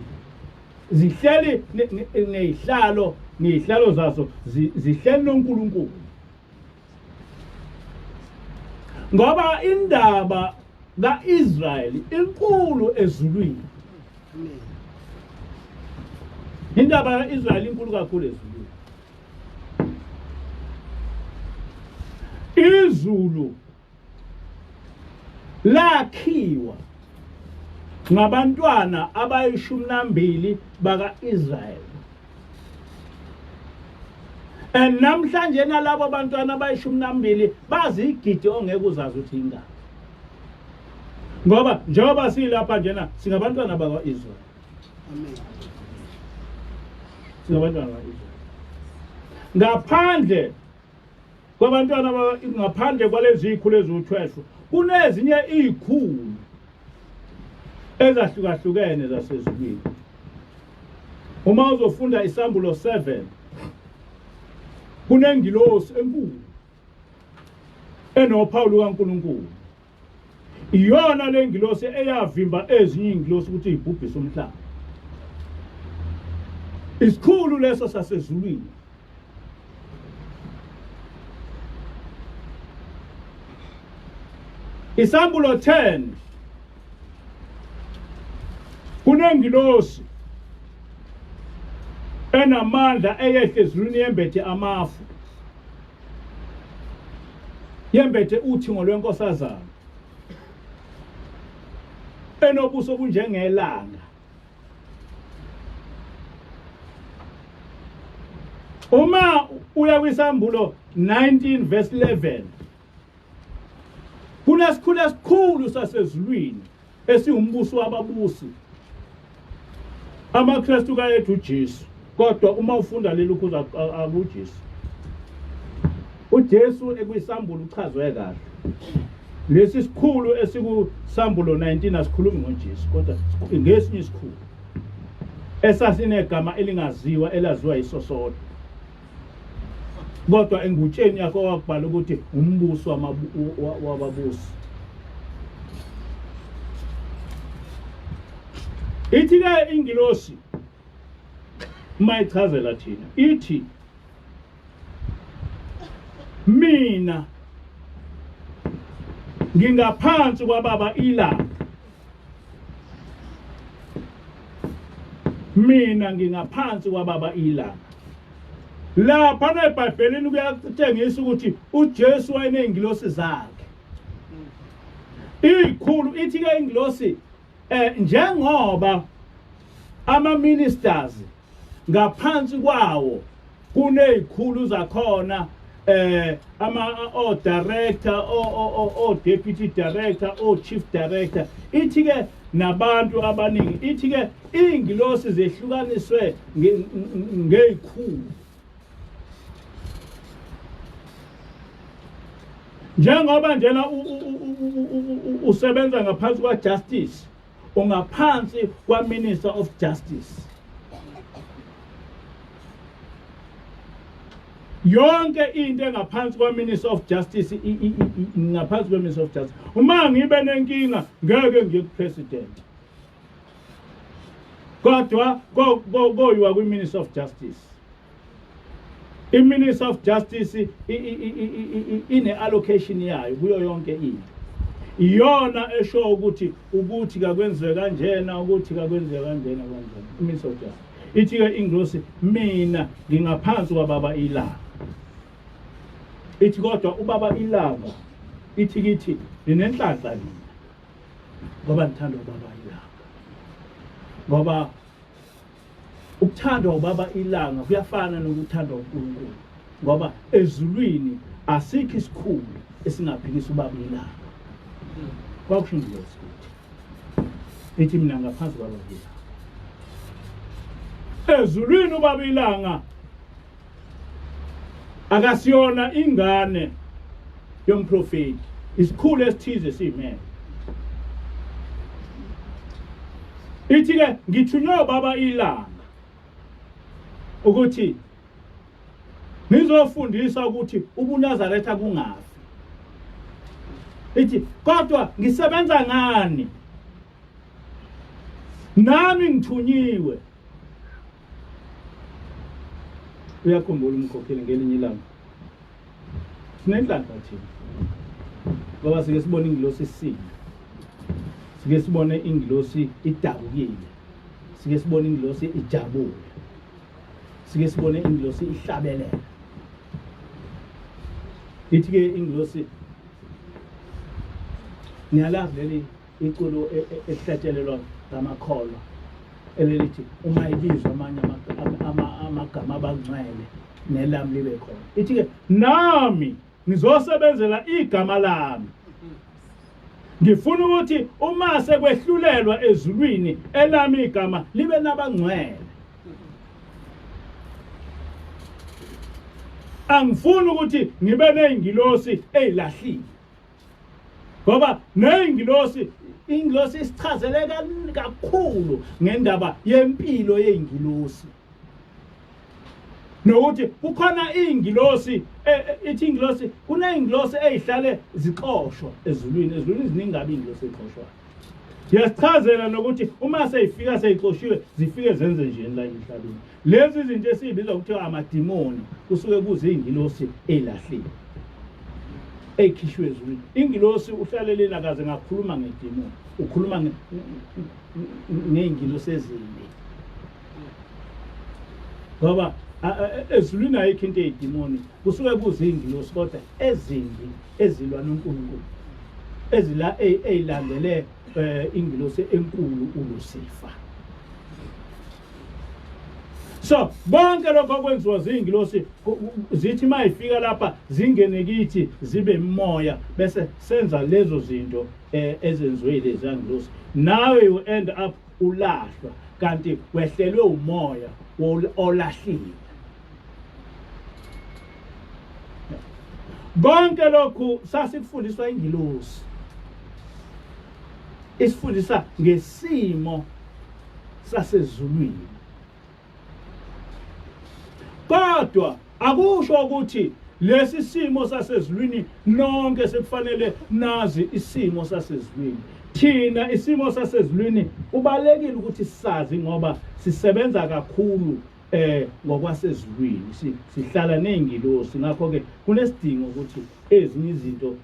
zihleli nezihlalo, nezihlalo zazo zihleli noNkulunkulu, ngoba indaba kaIsrayeli inkulu ezulwini. Indaba kaIsrayeli inkulu kakhulu ezulwini. Izulu lakhiwa ngabantwana abayishumi nambili baka-Israyeli. And namhlanje nalabo bantwana abayishumi nambili bazigidi ongeke uzazi ukuthi ingaki, ngoba njengoba silapha njena singabantwana bakwa-Israyeli. Amen. Singabantwana bakwa-Israyeli. Ngaphandle kwabantwana, ngaphandle kwalezi zikhulu eziwu-12, kunezinye izikhulu ezahlukahlukene zasezulwini. Uma uzofunda isambulo 7, kunengilosi enkulu enophawu lukaNkulunkulu. Iyona le ngilosi eyavimba ezinye izingilosi ukuthi ibhubhise umhlaba. Isikhulu leso sasezulwini. Isambulo 10, kunengilosi enamandla eyehle ezulwini yembethe amafu, yembethe uthingo lwenkosazana, enobuso obunjengelanga. Uma uya kwisambulo 19 verse 11, kunesikhulu esikhulu sasezulwini esiwumbusi wababusi, amaKristu kayethu uJesu. Kodwa uma ufunda leli khuza akuJesu, uJesu ekwisambulo uchazwe kahle. Lesi sikhulu esikusambulo 19 asikhulumi ngoJesu, kodwa ngesinye isikhulu esasinegama elingaziwa elaziwa yiso sodwa, kodwa engutsheni yakho wakubhala ukuthi umbuso wababusi. Ithi ke ingilosi uma ichazela thina, ithi mina ngingaphansi kwababa ilanga, mina ngingaphansi kwababa ilanga. Lapha eBhayibhelini kuyatshengisa ukuthi uJesu wayeney'ngilosi zakhe ikhulu. Ithi ke ingilosi njengoba ama ministers ngaphansi kwawo kunezikhulu zakhona, ama o director, o deputy director, o chief director, ithi ke nabantu abaningi, ithi ke ingilosi zehlukaniswe ngezikhulu. Njengoba njena usebenza ngaphansi kwa justice, ungaphansi kwa Minister of Justice. Yonke into engaphansi kwa-Minister of Justice ngaphansi kwe-Minister of Justice. Uma ngibe nenkinga ngeke ngiye ku-President, kodwa koyiwa kwi-Minister of Justice. I-Minister of Justice ine-allocation yayo kuyo yonke into, iyona esho ukuthi kakwenziwe kanjena, ukuthi kakwenziwe kanjena kanjena. I-Minister of Justice ithi-ke ingilosi, mina ngingaphansi kwababa ilanga. Ithi kodwa ubaba ilanga ithi kithi ninenhlanhla nina ngoba nithanda ubaba ilanga, ngoba ukuthandwa ubaba ilanga kuyafana nokuthandwa uNkulunkulu, ngoba ezulwini asikho isikhulu esingaphikisa ubaba ilanga. Kwakusho ingilosi ukuthi ithi mina ngaphansi kwababa ilanga ezulwini. Ubaba ilanga akasiyona ingane yomprofeti, isikhulu esithize siyimele. Ithi-ke ngithunywe ubaba ilanga ukuthi ngizofundisa ukuthi ubuNazaretha kungafi. Ithi kodwa ngisebenza ngani nami ngithunyiwe. Uyakhumbula umkhokheli ngelinye ilanga, sinenhlanhla thina ngoba sike sibone ingilosi isile, sike sibone ingilosi idabukile, sike sibone ingilosi ijabule, sike sibone ingilosi ihlabelela. Ithi-ke ingilosi, niyalazi leli iculo elihlatshelelwa ngamakholwa elelithi uma ibizwa amanye amagama abangcwele nelami libe khona. Ithi-ke nami ngizosebenzela igama lami, ngifuna ukuthi uma sekwehlulelwa ezulwini elami igama libe nabangcwele. Angifuni ukuthi ngibe ney'ngilosi ey'lahlile, ngoba ney'ngilosi, ingilosi isichazele kakhulu ngendaba yempilo yey'ngilosi, nokuthi kukhona iy'ngilosi ithi ingilosi kuney'ngilosi ey'hlale zixoshwa ezulwini. Ezulwini ziningi kabi iy'ngilosi ey'xoshwayo. Siyasichazela nokuthi uma seyifika seyixoshiwe zifike zenze njeni la emhlabeni. Lezi zinto esiyibiza kuthiwa amadimoni kusuke kuziyingilosi ey'lahlile ey'khishwe ezulwini. Ingilosi uhlaleleni akaze ngakhuluma ngedimoni, ukhuluma ngey'ngilosi ezimbi, ngoba ezulwini ayikho into eyidimoni, kusuke kuziyingilosi kodwa ezimbi ezilwa noNkulunkulu, ezila eyilandele ingilosi enkulu uLucifer. So konke lokho okwenziwa zingilosi zithi mayifika lapha zingene kithi zibe imoya, bese senza lezo zinto ezenziwe lezi ngilosi. Nawe you end up ulahlwa, kanti wehlelwe umoya olahliwe. Konke lokhu sasikufundiswa ingilosi, isifundisa ngesimo sasezulwini. Kodwa akusho ukuthi lesi simo sasezulwini nonke sekufanele nazi isimo sasezulwini. Thina isimo sasezulwini kubalekile ukuthi sisazi, ngoba sisebenza kakhulu ngokwasezulwini, sihlala nezingilosi, ngakho ke kunesidingo ukuthi ezinye izinto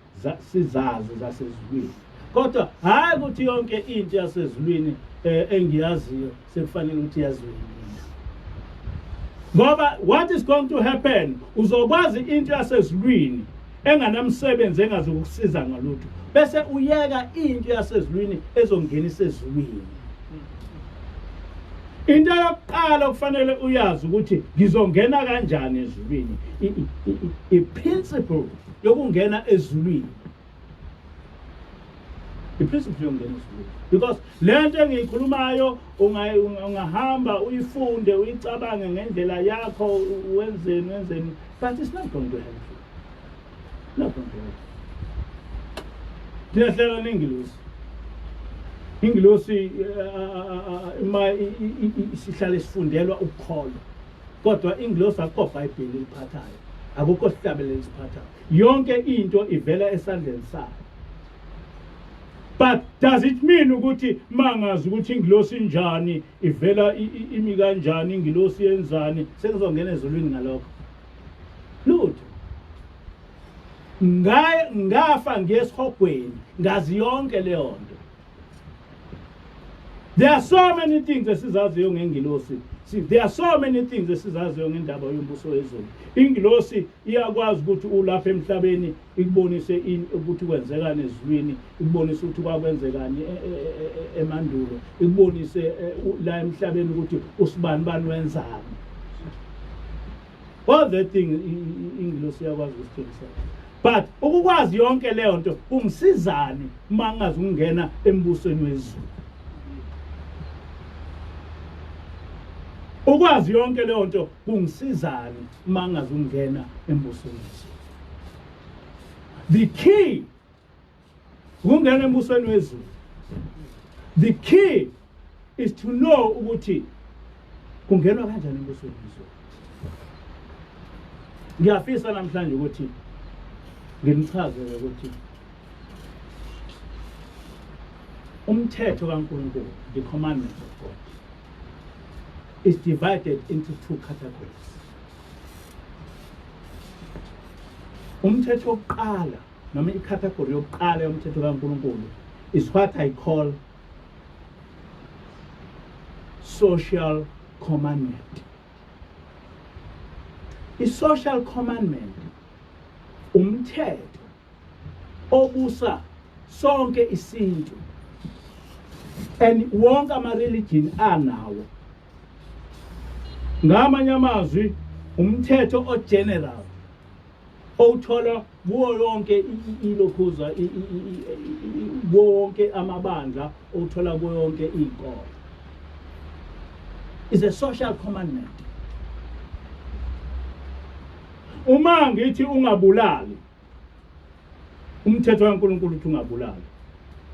sizazi zasezulwini. Kodwa hayi ukuthi yonke into yasezulwini engiyaziyo sekufanele ukuthi yaziwe yimina, ngoba what is going to happen, uzokwazi into yasezulwini enganamsebenzi, engazukukusiza ngalutho, bese uyeka into yasezulwini ezongenisa ezulwini. Into yokuqala okufanele uyazi ukuthi ngizongena kanjani ezulwini, i-principle yokungena ezulwini, i-principle yokungena ezulwini, because le nto engiyikhulumayo ungahamba uyifunde uyicabange ngendlela yakho, wenzeni wenzeni, but it's not going to help you, not going to help you. Siyahlala nengilosi, ingilosi ima sihlale sifundelwa ukukholwa, kodwa ingilosi akukho Bhayibheli eliphathayo. Akukho sihlabelelo esiphathayo. Yonke into ivela esandleni sakhe. But does it mean ukuthi mangazi ukuthi ingilosi injani, ivela imi kanjani, ingilosi yenzani, sengizongena ezulwini ngalokho? Lutho. Ngafa ngiyesihogweni, ngazi yonke leyo nto. There are so many things esizaziyo ngengilosi. See, there are so many things esizaziyo ngendaba yombuso wezulu. Ingilosi iyakwazi ukuthi ulapha emhlabeni ikubonise ukuthi kwenzekani ezulwini, ikubonise ukuthi kwakwenzekani e, e, e, emandulo, ikubonise la emhlabeni ukuthi usibani bani wenzani. All that thing ingilosi iyakwazi ukusitshengisa. But ukukwazi yonke leyo nto kungisizani uma ngingazi ukungena embusweni wezulu? Ukwazi yonke leyo nto kungisizani uma ngingazi ukungena embusweni wezulu? The key ukungena embusweni wezulu. The key is to know ukuthi kungenwa kanjani embusweni wezulu. Ngiyafisa namhlanje ukuthi nginichazele ukuthi umthetho kaNkulunkulu, the commandments of God, is divided into two categories. Umthetho wokuqala noma icategory yokuqala yomthetho kaNkulunkulu is what I call social commandment. I-social commandment umthetho obusa sonke isintu and wonke ama-religion anawo. Ngamanye amazwi umthetho o-general owuthola kuwo yonke ilokhuza, kuwo wonke amabandla, owuthola kuwo yonke iy'nkolo, is a social commandment. Uma ngithi ungabulali, umthetho kaNkulunkulu uthi ungabulali,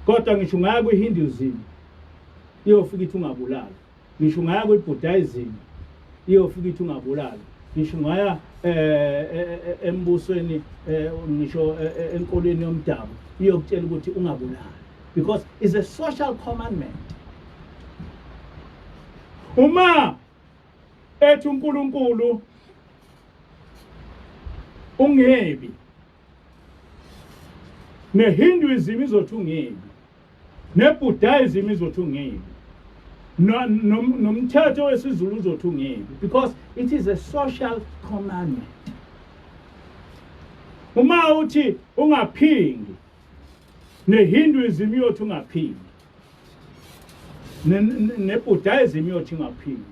kodwa ngisho ungaya kwi-Hinduism iyofika ithi ungabulali, ngisho ungaya kwi-Buddhism iyofika ithi ungabulali, ngisho ungaya embusweni, ngisho enkolweni yomdabu iyokutshela ukuthi ungabulali, because it's a social commandment. Uma ethi uNkulunkulu ungebi, neHinduism izothi ungebi, neBuddhism izothi ungebi, nomthetho wesiZulu uzothi ungebi, because it is a social commandment. Uma uthi ungaphingi, neHinduism iyothi ungaphingi, neBuddhism iyothi ungaphingi,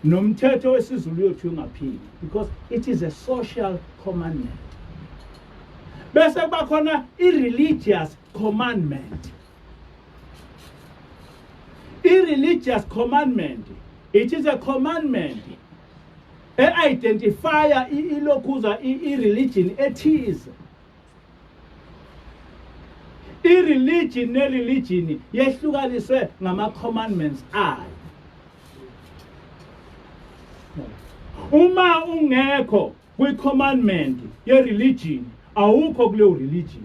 nomthetho wesiZulu uyothi ungaphingi, because it is a social commandment. Bese kuba khona i-religious commandment. I-religious commandment, it is a commandment e-identifya ilokhuza i-religion ethize. I-religion ne-religion yehlukaniswe ngama-commandments ayo. Uma ungekho kwi-commandment ye-religion, awukho kuleyo religion,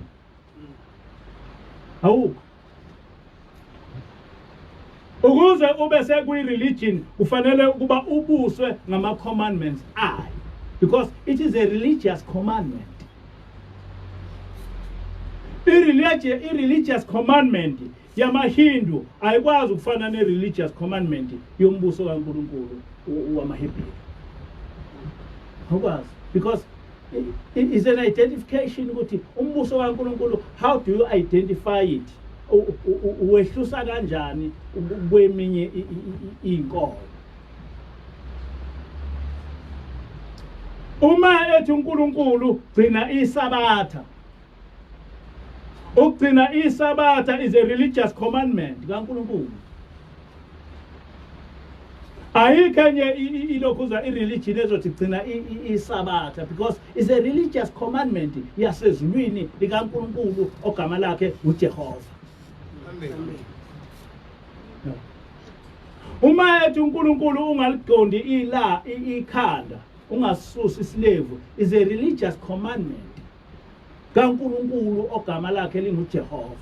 awukho. Ukuze ube sekwi-religion kufanele ukuba ubuswe ngama-commandments ayo, because it is a religious commandment. I-religious commandment yamaHindu ayikwazi ukufana ne-religious commandment yombuso kaNkulunkulu wamaHebheru, awukwazi, because is an identification ukuthi umbuso kaNkulunkulu, how do you identify it? Uwehlusa kanjani kweminye inkolo? Uma ethi uNkulunkulu gcina iSabatha, ukugcina iSabatha is a religious commandment kaNkulunkulu. Ayikho enye ilokhuza i-religion ezothi gcina iSabatha, because it's a religious commandment yasezulwini likaNkulunkulu ogama lakhe uJehova. Amen. Uma ethi uNkulunkulu ungaligondi ila ikhanda, ungasusi isilevu is a religious commandment kaNkulunkulu ogama lakhe linguJehova.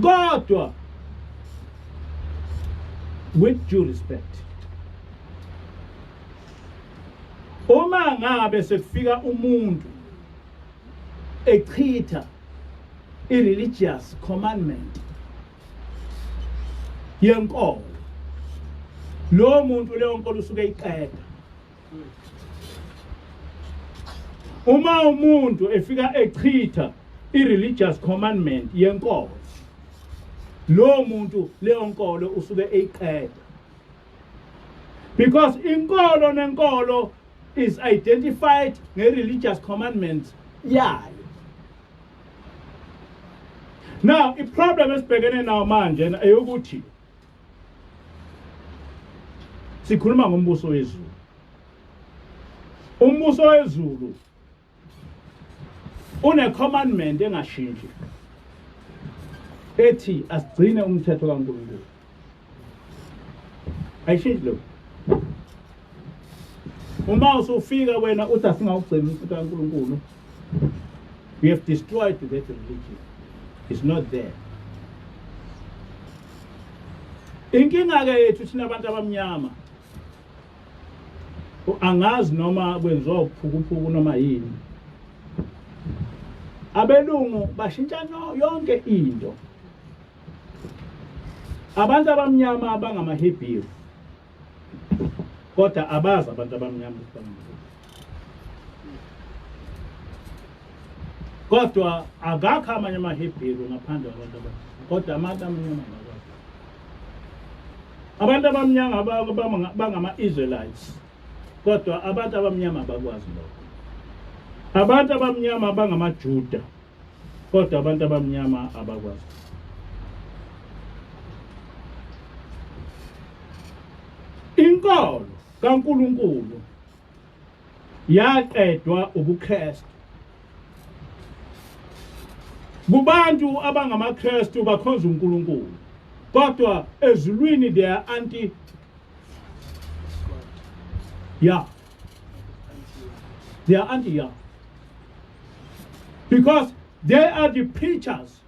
Kodwa with due respect, uma ngabe sekufika umuntu echitha i-religious commandment yenkolo, lowo muntu leyo nkolo usuke iqeda. Uma umuntu efika echitha i-religious commandment yenkolo, lowo muntu leyo nkolo usuke eyiqeda, because inkolo nenkolo is identified nge-religious commandments yayo. Now i-problem esibhekene nayo manje eyokuthi sikhuluma ngombuso wezulu. Umbuso wezulu une commandment engashintshi ethi asigcine umthetho kaNkulunkulu. Ayishintshi lokho. Uma usufika wena uthi asingawugcini umthetho kaNkulunkulu, we have destroyed that religion. It's not there. Inkinga ke yethu thina abantu abamnyama, angazi noma kwenziwa ubuphukuphuku noma yini, abelungu bashintsha yonke into. Abantu abamnyama bangamaHebheru, kodwa abazi abantu abamnyama ukuthi bangamaHebheru. Kodwa akakho amanye amaHebheru ngaphandle kwabantu abamnyama, kodwa abantu abamnyama abakwazi. Abantu abamnyama bangama-Israelites, kodwa abantu abamnyama abakwazi lokho. Abantu abamnyama bangamaJuda, kodwa abantu abamnyama abakwazi. Inkolo kaNkulunkulu yaqedwa ubuKristu. Kubantu abangamaKristu bakhonza uNkulunkulu, kodwa ezulwini they are anti yeah they are anti yeah because they are the preachers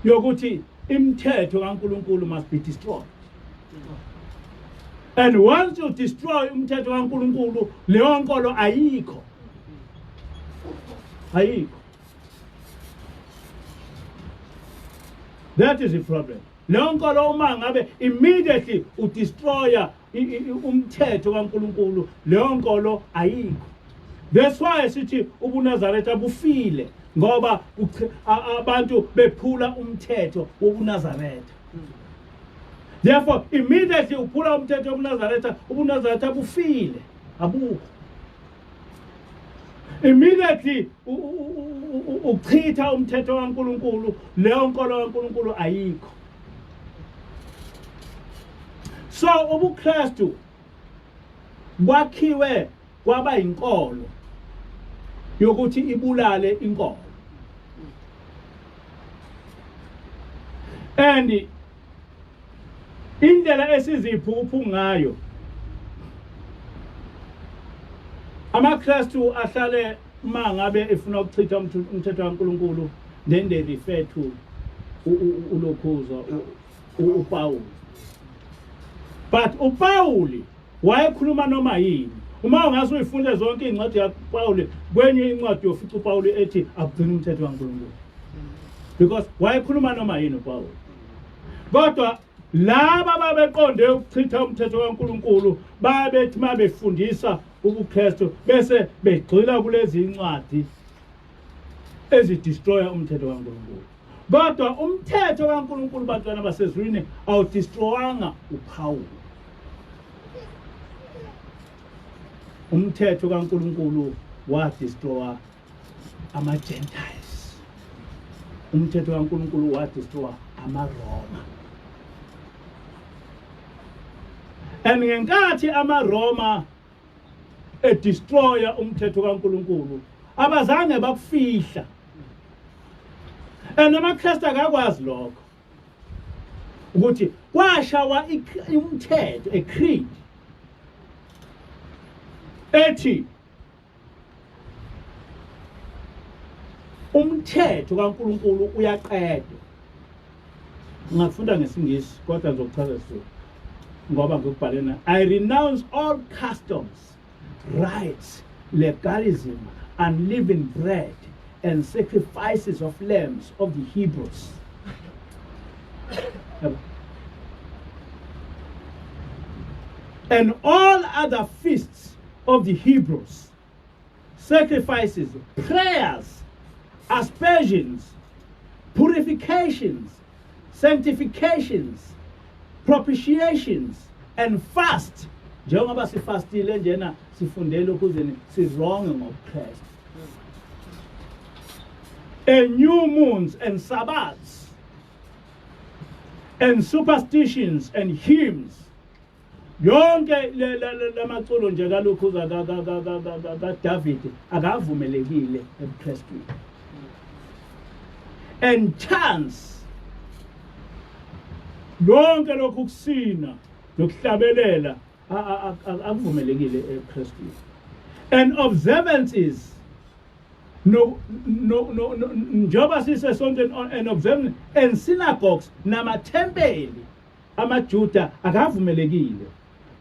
yokuthi imithetho kaNkulunkulu must be destroyed. And once you destroy umthetho kaNkulunkulu, leyo nkolo ayikho, ayikho. That is the problem. Leyo nkolo uma ngabe immediately udestroya umthetho kaNkulunkulu, leyo nkolo ayikho. That's why sithi ubuNazaretha bufile, ngoba abantu bephula umthetho wobuNazaretha. Therefore immediately uphula umthetho wobuNazaretha, ubuNazaretha bufile, abukho. Immediately uchitha umthetho kaNkulunkulu, leyo nkolo kaNkulunkulu ayikho. So ubuKristu kwakhiwe kwaba inkolo yokuthi ibulale inkolo. And indlela esiziphuphu ngayo amaKristu ahlale uma ngabe efuna ukuchitha umthetho kaNkulunkulu, then they refer to ulokhuza uPaul. But uPaul wayekhuluma noma yini. Uma ungase uyifunde zonke iy'ncwadi kaPaul, kwenye incwadi yofica uPaul ethi akugcina umthetho kaNkulunkulu, because wayekhuluma noma yini uPaul. Kodwa laba babeqonde ukuchitha umthetho kaNkulunkulu babethi uma befundisa ubuKristu bese begxila kulezi incwadi ezidestroya umthetho kaNkulunkulu. Kodwa umthetho kaNkulunkulu, bantwana basezulwini, awudestroyanga uPaul. Umthetho kaNkulunkulu wadestroya ama-Gentiles. Umthetho kaNkulunkulu wadestroya amaRoma. And ngenkathi amaRoma edestroya umthetho kaNkulunkulu, abazange bakufihla. And amaKristu akakwazi lokho. Ukuthi kwashawa umthetho, a creed ethi umthetho kaNkuluNkulu uyaqedwa. Ngingafunda ngesiNgisi kodwa ngizokuchaza isiZulu ngoba ngikubhale na. I renounce all customs, rites, legalism, unleavened bread and sacrifices of lambs of the Hebrews. And all other feasts of the Hebrews, sacrifices, prayers, aspersions, purifications, sanctifications, propitiations and fast. Njengoba sifastile njena sifundele ukuze sironge ngobuKristu. And new moons and Sabbaths and superstitions and hymns. Yonke lamaculo nje kalukhuza kaDavid akavumelekile ebuKristwini. And chance, yonke lokhu kusina nokuhlabelela akuvumelekile ebuKristwini. And observances, no no no njengoba sisesontweni, and observance and synagogues namathempeli amaJuda akavumelekile,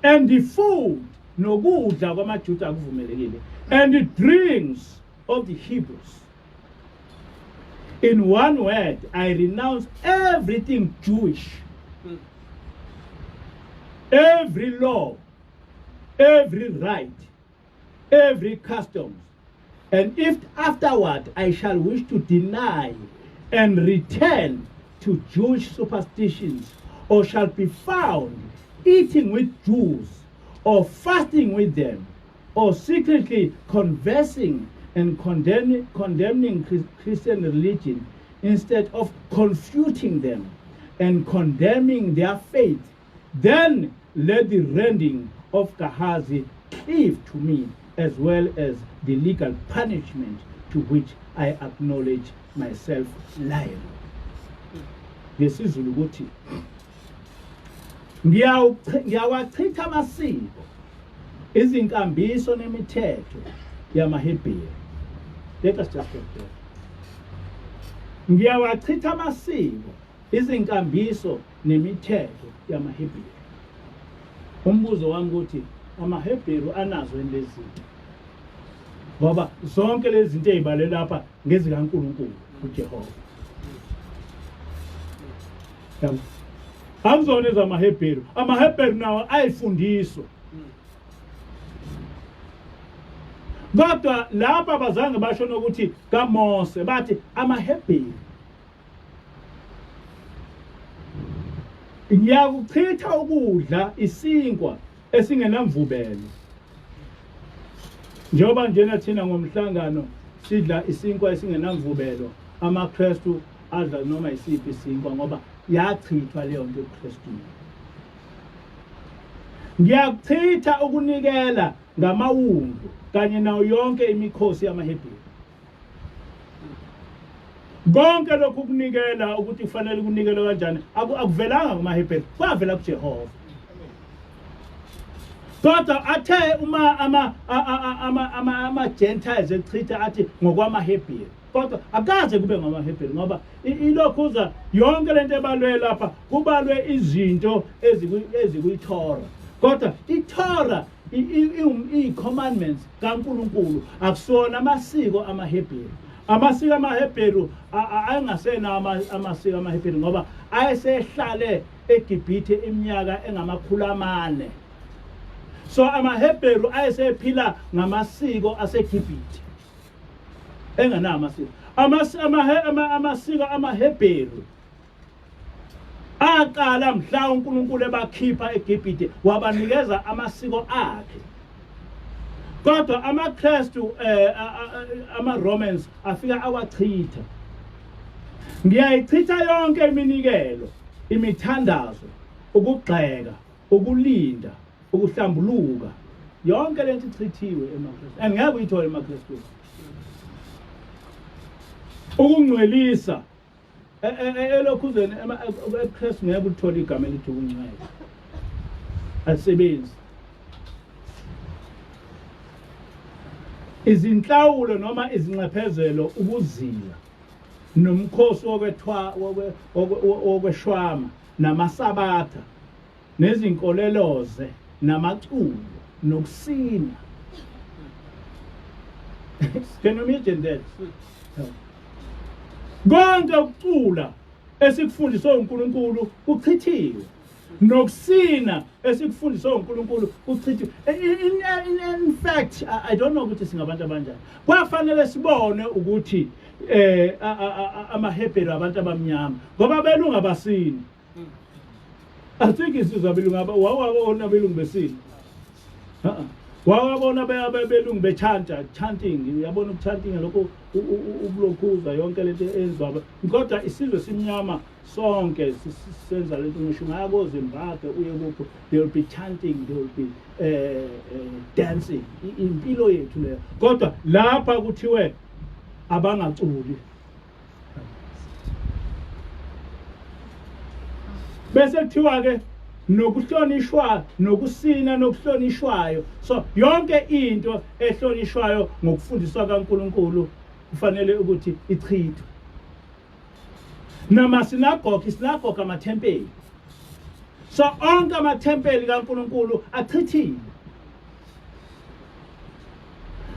and the food, nokudla kwamaJuda akuvumelekile, and the drinks of the Hebrews. In one word, I renounce everything Jewish, every law, every right, every custom. And if afterward I shall wish to deny and return to Jewish superstitions, or shall be found eating with Jews, or fasting with them, or secretly conversing and condemning Christian religion instead of confuting them and condemning their faith, then let the rending of Gehazi cleave to me, as well as the legal punishment to which I acknowledge myself liable. NgesiZulu ukuthi ngiyawachitha amasiko, izinkambiso nemithetho yamaHebheru. Let us just get there. Ngiyawachitha amasiko, izinkambiso nemithetho yamaHebheru. Umbuzo wami ukuthi amaHebheru anazo yini lezi zinto? Ngoba zonke lezi zinto ezibale lapha ngezikaNkulunkulu uJehova. Yabo. Akuzona ezamaHebheru. AmaHebheru nawo ayifundiswa. Kodwa lapha bazange basho nokuthi kaMose, bathi amaHebheru. Ngiyakuchitha ukudla isinkwa esingenamvubelo. Njengoba njena thina ngomhlangano sidla isinkwa esingenamvubelo, amaKristu adla noma isiphi isinkwa ngoba yachithwa leyo nto ebuKristwini. Ngiyakuchitha ukunikela ngamawundlu kanye nayo yonke imikhosi yamaHebheru. Konke lokhu kunikela ukuthi kufanele kunikelwe kanjani akuvelanga kumaHebheru, kwavela kuJehova. Kodwa athe uma ama ama ama ama Gentiles echitha athi ngokwamaHebheru, kodwa akaze kube ngamaHebheru ngoba ilokhuza yonke lento ebalwe lapha kubalwe izinto ezikuyiTorah, kodwa iTorah iyi-commandments kaNkulunkulu, akusona amasiko amaHebheru. Amasiko amaHebheru ayengasena amasiko amaHebheru ngoba ayesehlale eGibhithe iminyaka engama-400. So amaHebheru ayesephila ngamasiko aseGibhithe, engenawo amasiko. Amasiko amaHebheru aqala mhla uNkulunkulu ebakhipha eGibhithe wabanikeza amasiko akhe. Kodwa amaKristu ama-Romans afika awachitha. Ngiyayichitha yonke iminikelo, imithandazo, ukugxeka, ukulinda, ukuhlambuluka, yonke lento ichithiwe emaKristu. Angeke uyithole emaKristwini. Ukungcwelisa Elokhuzeni ebuKristu ngeke uthole igama elithi ukuncela, alisebenzi. Izinhlawulo noma izinxephezelo, ukuzila nomkhosi wokweshwama namasabatha nezinkoleloze namaculo nokusina. Can you imagine that? Konke ukucula esikufundiswe uNkulunkulu kuchithiwe, nokusina esikufundiswe uNkulunkulu kuchithiwe. In fact, I don't know ukuthi singabantu abanjani. Kwafanele sibone ukuthi amaHebheru abantu abamnyama, ngoba belunga abasini. Asikho isizwe abelungu wawabona abelungu besini. Wawabona abelungu bechanta, chanting, uyabona ukuchanting lokho, ukulokhuza yonke lento eyenziwa. Kodwa isizwe simnyama sonke senza lento, ngisho ungaya koZimbabwe uye kuphi, they will be chanting, they will be dancing. Impilo yethu leyo. Kodwa lapha kuthiwe abangaculi. Bese kuthiwa ke nokuhlonishwa nokusina nokuhlonishwayo. So yonke into ehlonishwayo ngokufundiswa kaNkuluNkulu kufanele ukuthi ichithwe. Namasinagoge, isinagoge amathempeli. So onke amathempeli kaNkuluNkulu achithiwe.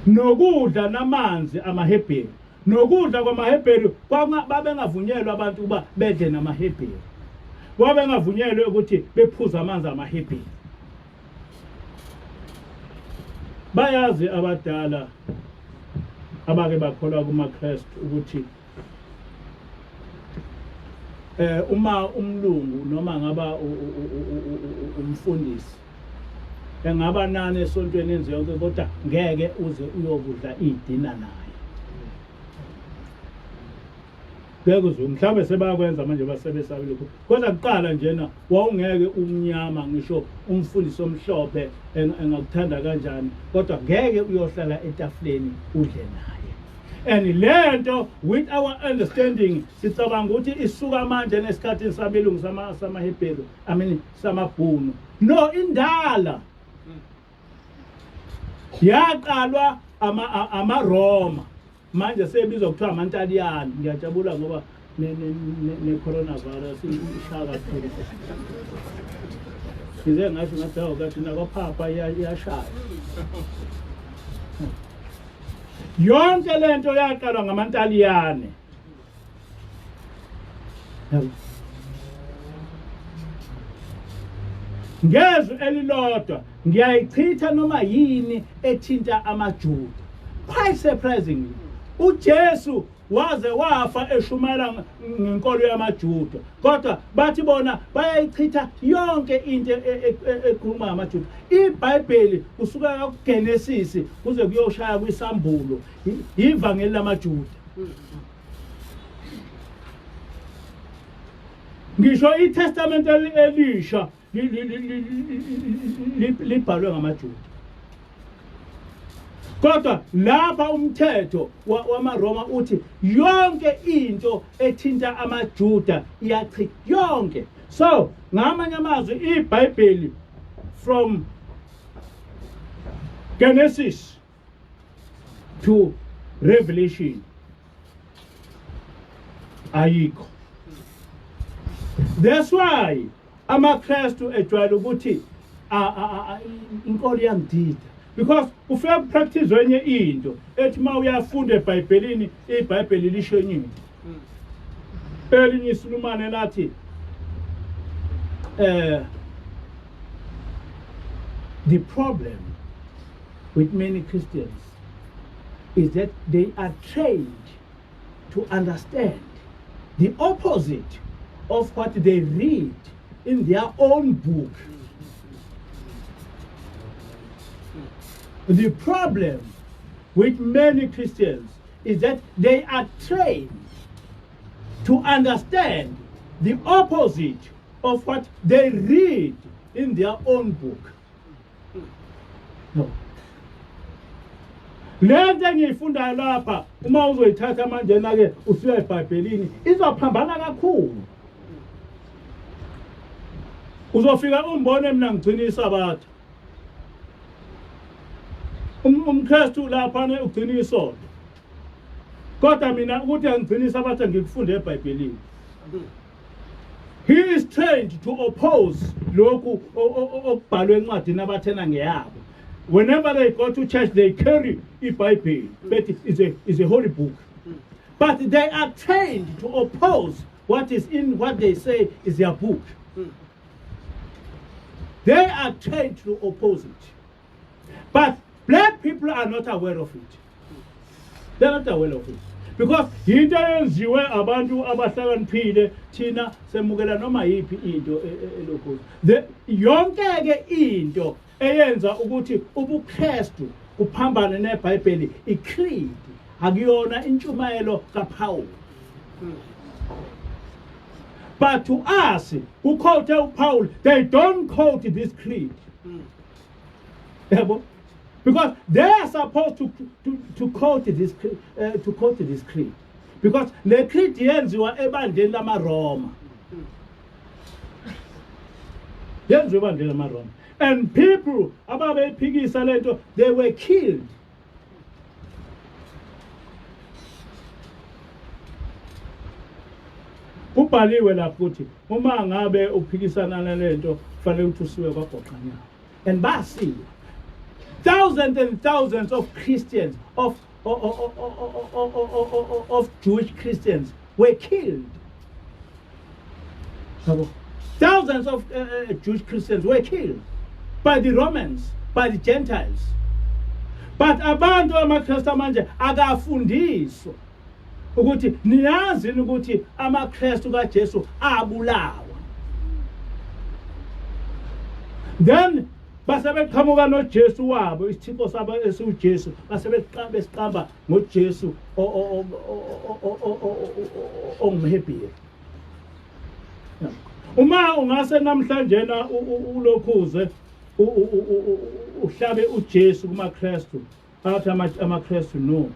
Nokudla namanzi amaHebheru, nokudla kwamaHebheru, babengavunyelwa abantu ukuba bedle namaHebheru, babengavunyelwe ukuthi bephuze amanzi amaHebheru. Bayazi abadala abake bakholwa kumaKristu ukuthi uma umlungu noma ngaba umfundisi engaba nani esontweni enze yonke, kodwa ngeke uze uyokudla idina naye, ngeke uze. Mhlawumbe sebayakwenza manje basebesabe lokhu, kodwa kuqala njena wawungeke umnyama, ngisho umfundisi omhlophe engakuthanda kanjani, kodwa ngeke uyohlala etafuleni udle naye. And lento, with our understanding, sicabanga ukuthi isuka manje nesikhathini sabelungu, samaHebheru, I mean samabhunu. No, indala yaqalwa amaRoma, manje sebizwa kuthiwa amaNtaliyane. Ngiyajabula ngoba ne-coronavirus ishaya kakhulu. Ngize ngasho ngathi hawu, kathi nakwaphapha iyashaya. Yonke lento yaqalwa ngamaNtaliyane. Ngezwi elilodwa ngiyayichitha noma yini ethinta amaJuda. Quite surprisingly, uJesu waze wafa eshumayela ngenkolo yamaJuda, kodwa bathi bona bayayichitha yonke into ekhuluma ngamaJuda. IBhayibheli kusuka kuGenesis kuze kuyoshaya kwiSambulo ivangeli lamaJuda. Ngisho iTestament elisha libhalwe ngamaJuda. Kodwa lapha umthetho wamaRoma uthi yonke into ethinta amaJuda iyachitha yonke. So ngamanye amazwi, iBhayibheli from Genesis to Revelation ayikho. That's why amaKristu ejwayele ukuthi inkolo iyangidida, because ufika kupractice enye into ethi uma uyafunda eBhayibhelini, iBhayibheli lisho enye into. Elinye isulumane lathi the problem with many Christians is that they are trained to understand the opposite of what they read in their own book. The problem with many Christians is that they are trained to understand the opposite of what they read in their own book. No. Le nto engiyifundayo lapha uma uzoyithatha manjena-ke usuya ebhayibhelini izophambana kakhulu. Uzofika umbone mina ngigcina isabatha. UmKristu lapha ugcina isonto. Kodwa mina ukuthi angigcina isabatha ngikufunde eBhayibhelini. He is trained to oppose lokhu okubhalwe encwadini abathena ngeyabo. Whenever they go to church they carry iBhayibheli bethi is a holy book. But they are trained to oppose what is in what they say is their book. They are trained to oppose it. But black people are not aware of it. They're not aware of it. Because yinto eyenziwe abantu abahlakaniphile, thina semukela noma yiphi into elokhu. Yonke ke into eyenza ukuthi ubuKristu kuphambane neBhayibheli i-creed, akuyona intshumayelo kaPaul. But to us who quote uPaul, they don't quote this creed. Yabo? Because they are supposed to quote this creed. Because le creed yenziwa ebandleni lamaRoma. Yenziwa ebandleni lamaRoma. And people ababeyiphikisa lento, they were killed. Kubhaliwe lapho ukuthi uma ngabe uphikisana nalento kufanele ukuthi usiwe kwagoqanyawo. And basiwe. Thousands and thousands of Christians, of Jewish Christians were killed. Thousands of Jewish Christians were killed by the Romans, by the Gentiles. But abantu amaKristu manje akafundiswa ukuthi niyazi ukuthi amaKristu kaJesu abulawa. Then base beqhamuka noJesu wabo, isithixo sabo esiwuJesu, base besiqamba ngoJesu ongumHebheru. Uma ungase namhlanje na ulokhuze uhlabe uJesu kumaKristu, athi amaKristu no,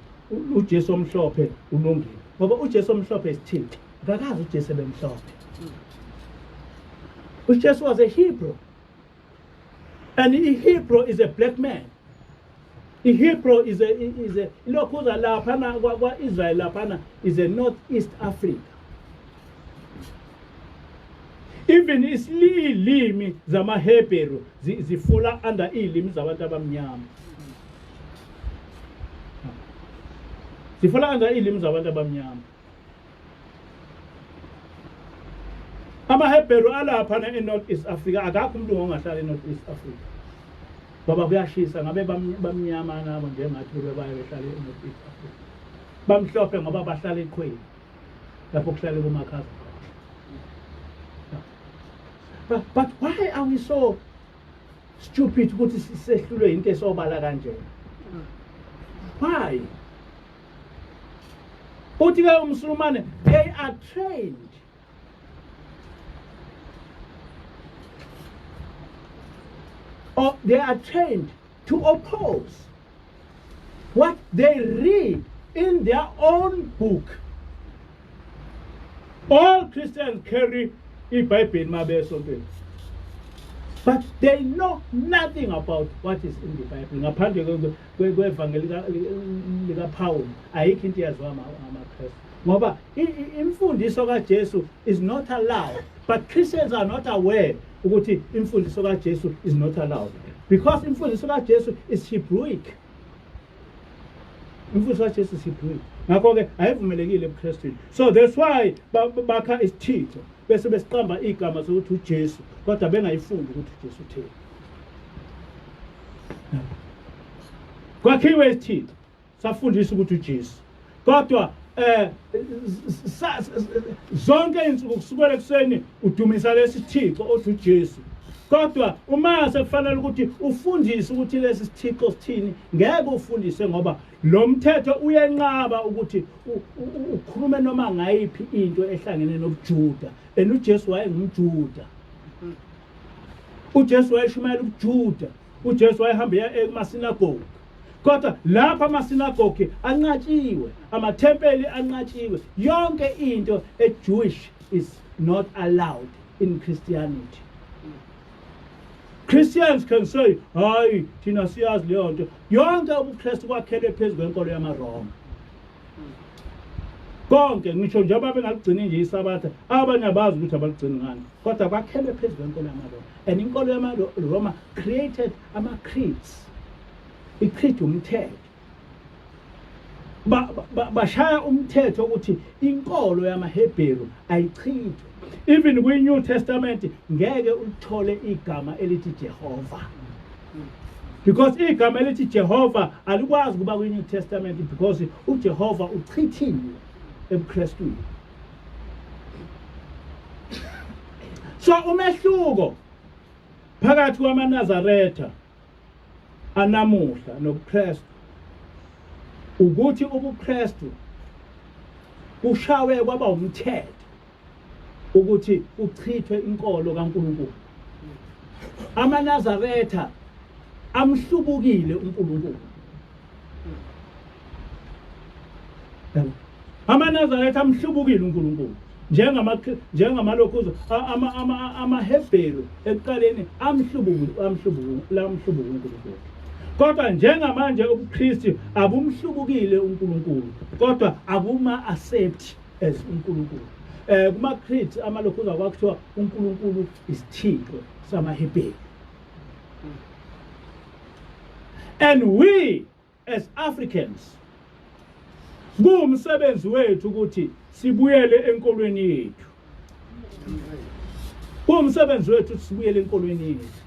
uJesu omhlophe ulungile, ngoba uJesu omhlophe isithixo. Akakazi uJesu ebemhlophe. UJesu was a Hebrew, and a Hebrew is a black man. A Hebrew is a ilokhuza laphana kwa-Israel, laphana is a North East Africa. Even isilimi zamaHebheru zifula under iy'limi zabantu abamnyama, zifula under iy'limi zabantu abamnyama. AmaHebheru alapha e-North East Africa, akakho umuntu ongahlala e-North East Africa ngoba kuyashisa. Ngabe bamnyama nabo njengathi kube baye behlale e-North East Africa. Bamhlophe ngoba bahlala eqhweni lapho kuhlale kumakhaza khona. But why are we so stupid ukuthi sehlulwe into esobala kanjena? Why? Uthi ke umsulumane, they are trained or they are trained to oppose what they read in their own book. All Christians carry iBhayibheli mabesontweni, but they know nothing about what is in the Bible. Ngaphandle kwevangeli likaPaul ayikho into eyaziwa amaKristu, ngoba imfundiso kaJesu is not allowed. But Christians are not aware ukuthi imfundiso kaJesu is not allowed, because imfundiso kaJesu is Hebraic. Imfundiso kaJesu is Hebraic, ngakho-ke ayivumelekile ebuKristwini. So that's why bakha isithixo bese besiqamba igama sokuthi uJesu, kodwa bengayifundi ukuthi uJesu utheni. Kwakhiwe isithixo, safundisa ukuthi uJesu, kodwa zonke insuku kusukela ekuseni udumisa lesi thixo othi uJesu, kodwa uma sekufanele ukuthi ufundise ukuthi lesi sithixo sithini, ngeke ufundise, ngoba lo mthetho uyenqaba ukuthi ukhulume noma ngayiphi into ehlangene nobuJuda. And uJesu wayengumJuda. UJesu wayeshumayela ubuJuda. UJesu wayehamba eya emasinagoge. Kodwa lapha amasinagogi anqatshiwe, amathempeli anqatshiwe, yonke into eJewish is not allowed in Christianity. Christians can say, hayi thina siyazi leyo nto. Yonke ubuKristu kwakhelwe phezu kwenkolo yamaRoma. Konke ngisho njengoba bengakugcini nje isabatha, abanye abazi ukuthi abaligcini ngani, kodwa kwakhelwe phezu kwenkolo yamaRoma. And inkolo yamaRoma created ama-creeds. I-creed umthetho. Bashaya umthetho ukuthi inkolo yamaHebheru ayichithwe. Even kwi-New Testament ngeke ulithole igama elithi Jehova. Because igama elithi Jehova alikwazi kuba kwi-New Testament because uJehova uchithiwe ebuKrestwini. So umehluko phakathi kwamaNazaretha anamuhla nobuKristu ukuthi ubuKristu kushawe kwaba umthetho ukuthi kuchithwe inkolo kaNkulunkulu. AmaNazaretha amhlubukile uNkulunkulu. AmaNazaretha amhlubukile uNkulunkulu njengama njengamalokhuzo amaHebheru ekuqaleni amhlubuki amhlubuki lamhlubuka uNkulunkulu. Kodwa njengamanje ubuKristu abumhlubukile uNkulunkulu kodwa abuma accept as uNkulunkulu. Kuma creed amalokhuza kwakuthiwa uNkulunkulu isithixo samaHebheru. And we as Africans kuwumsebenzi wethu ukuthi sibuyele enkolweni yethu. Kuwumsebenzi wethu ukuthi sibuyele enkolweni yethu.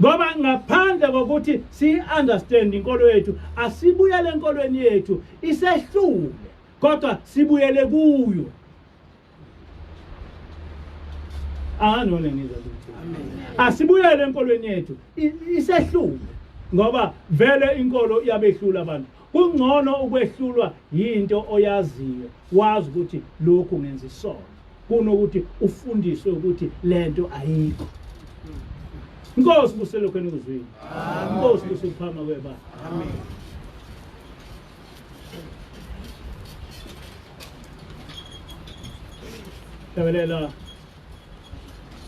Ngoba ngaphandle kokuthi si-understand inkolo yethu, asibuyele enkolweni yethu isehlule, kodwa sibuyele kuyo. Anganone ngizwa ukuthi. Asibuyele enkolweni yethu isehlule ngoba vele inkolo iyabehlula abantu. Kungcono ukwehlulwa yinto oyaziyo, wazi ukuthi lokhu ngenza isono, kunokuthi ufundiswe ukuthi lento ayikho. Inkosi kuselokhu enikuzwile. Inkosi kusephama kwebaba. Amen. Hlabelela.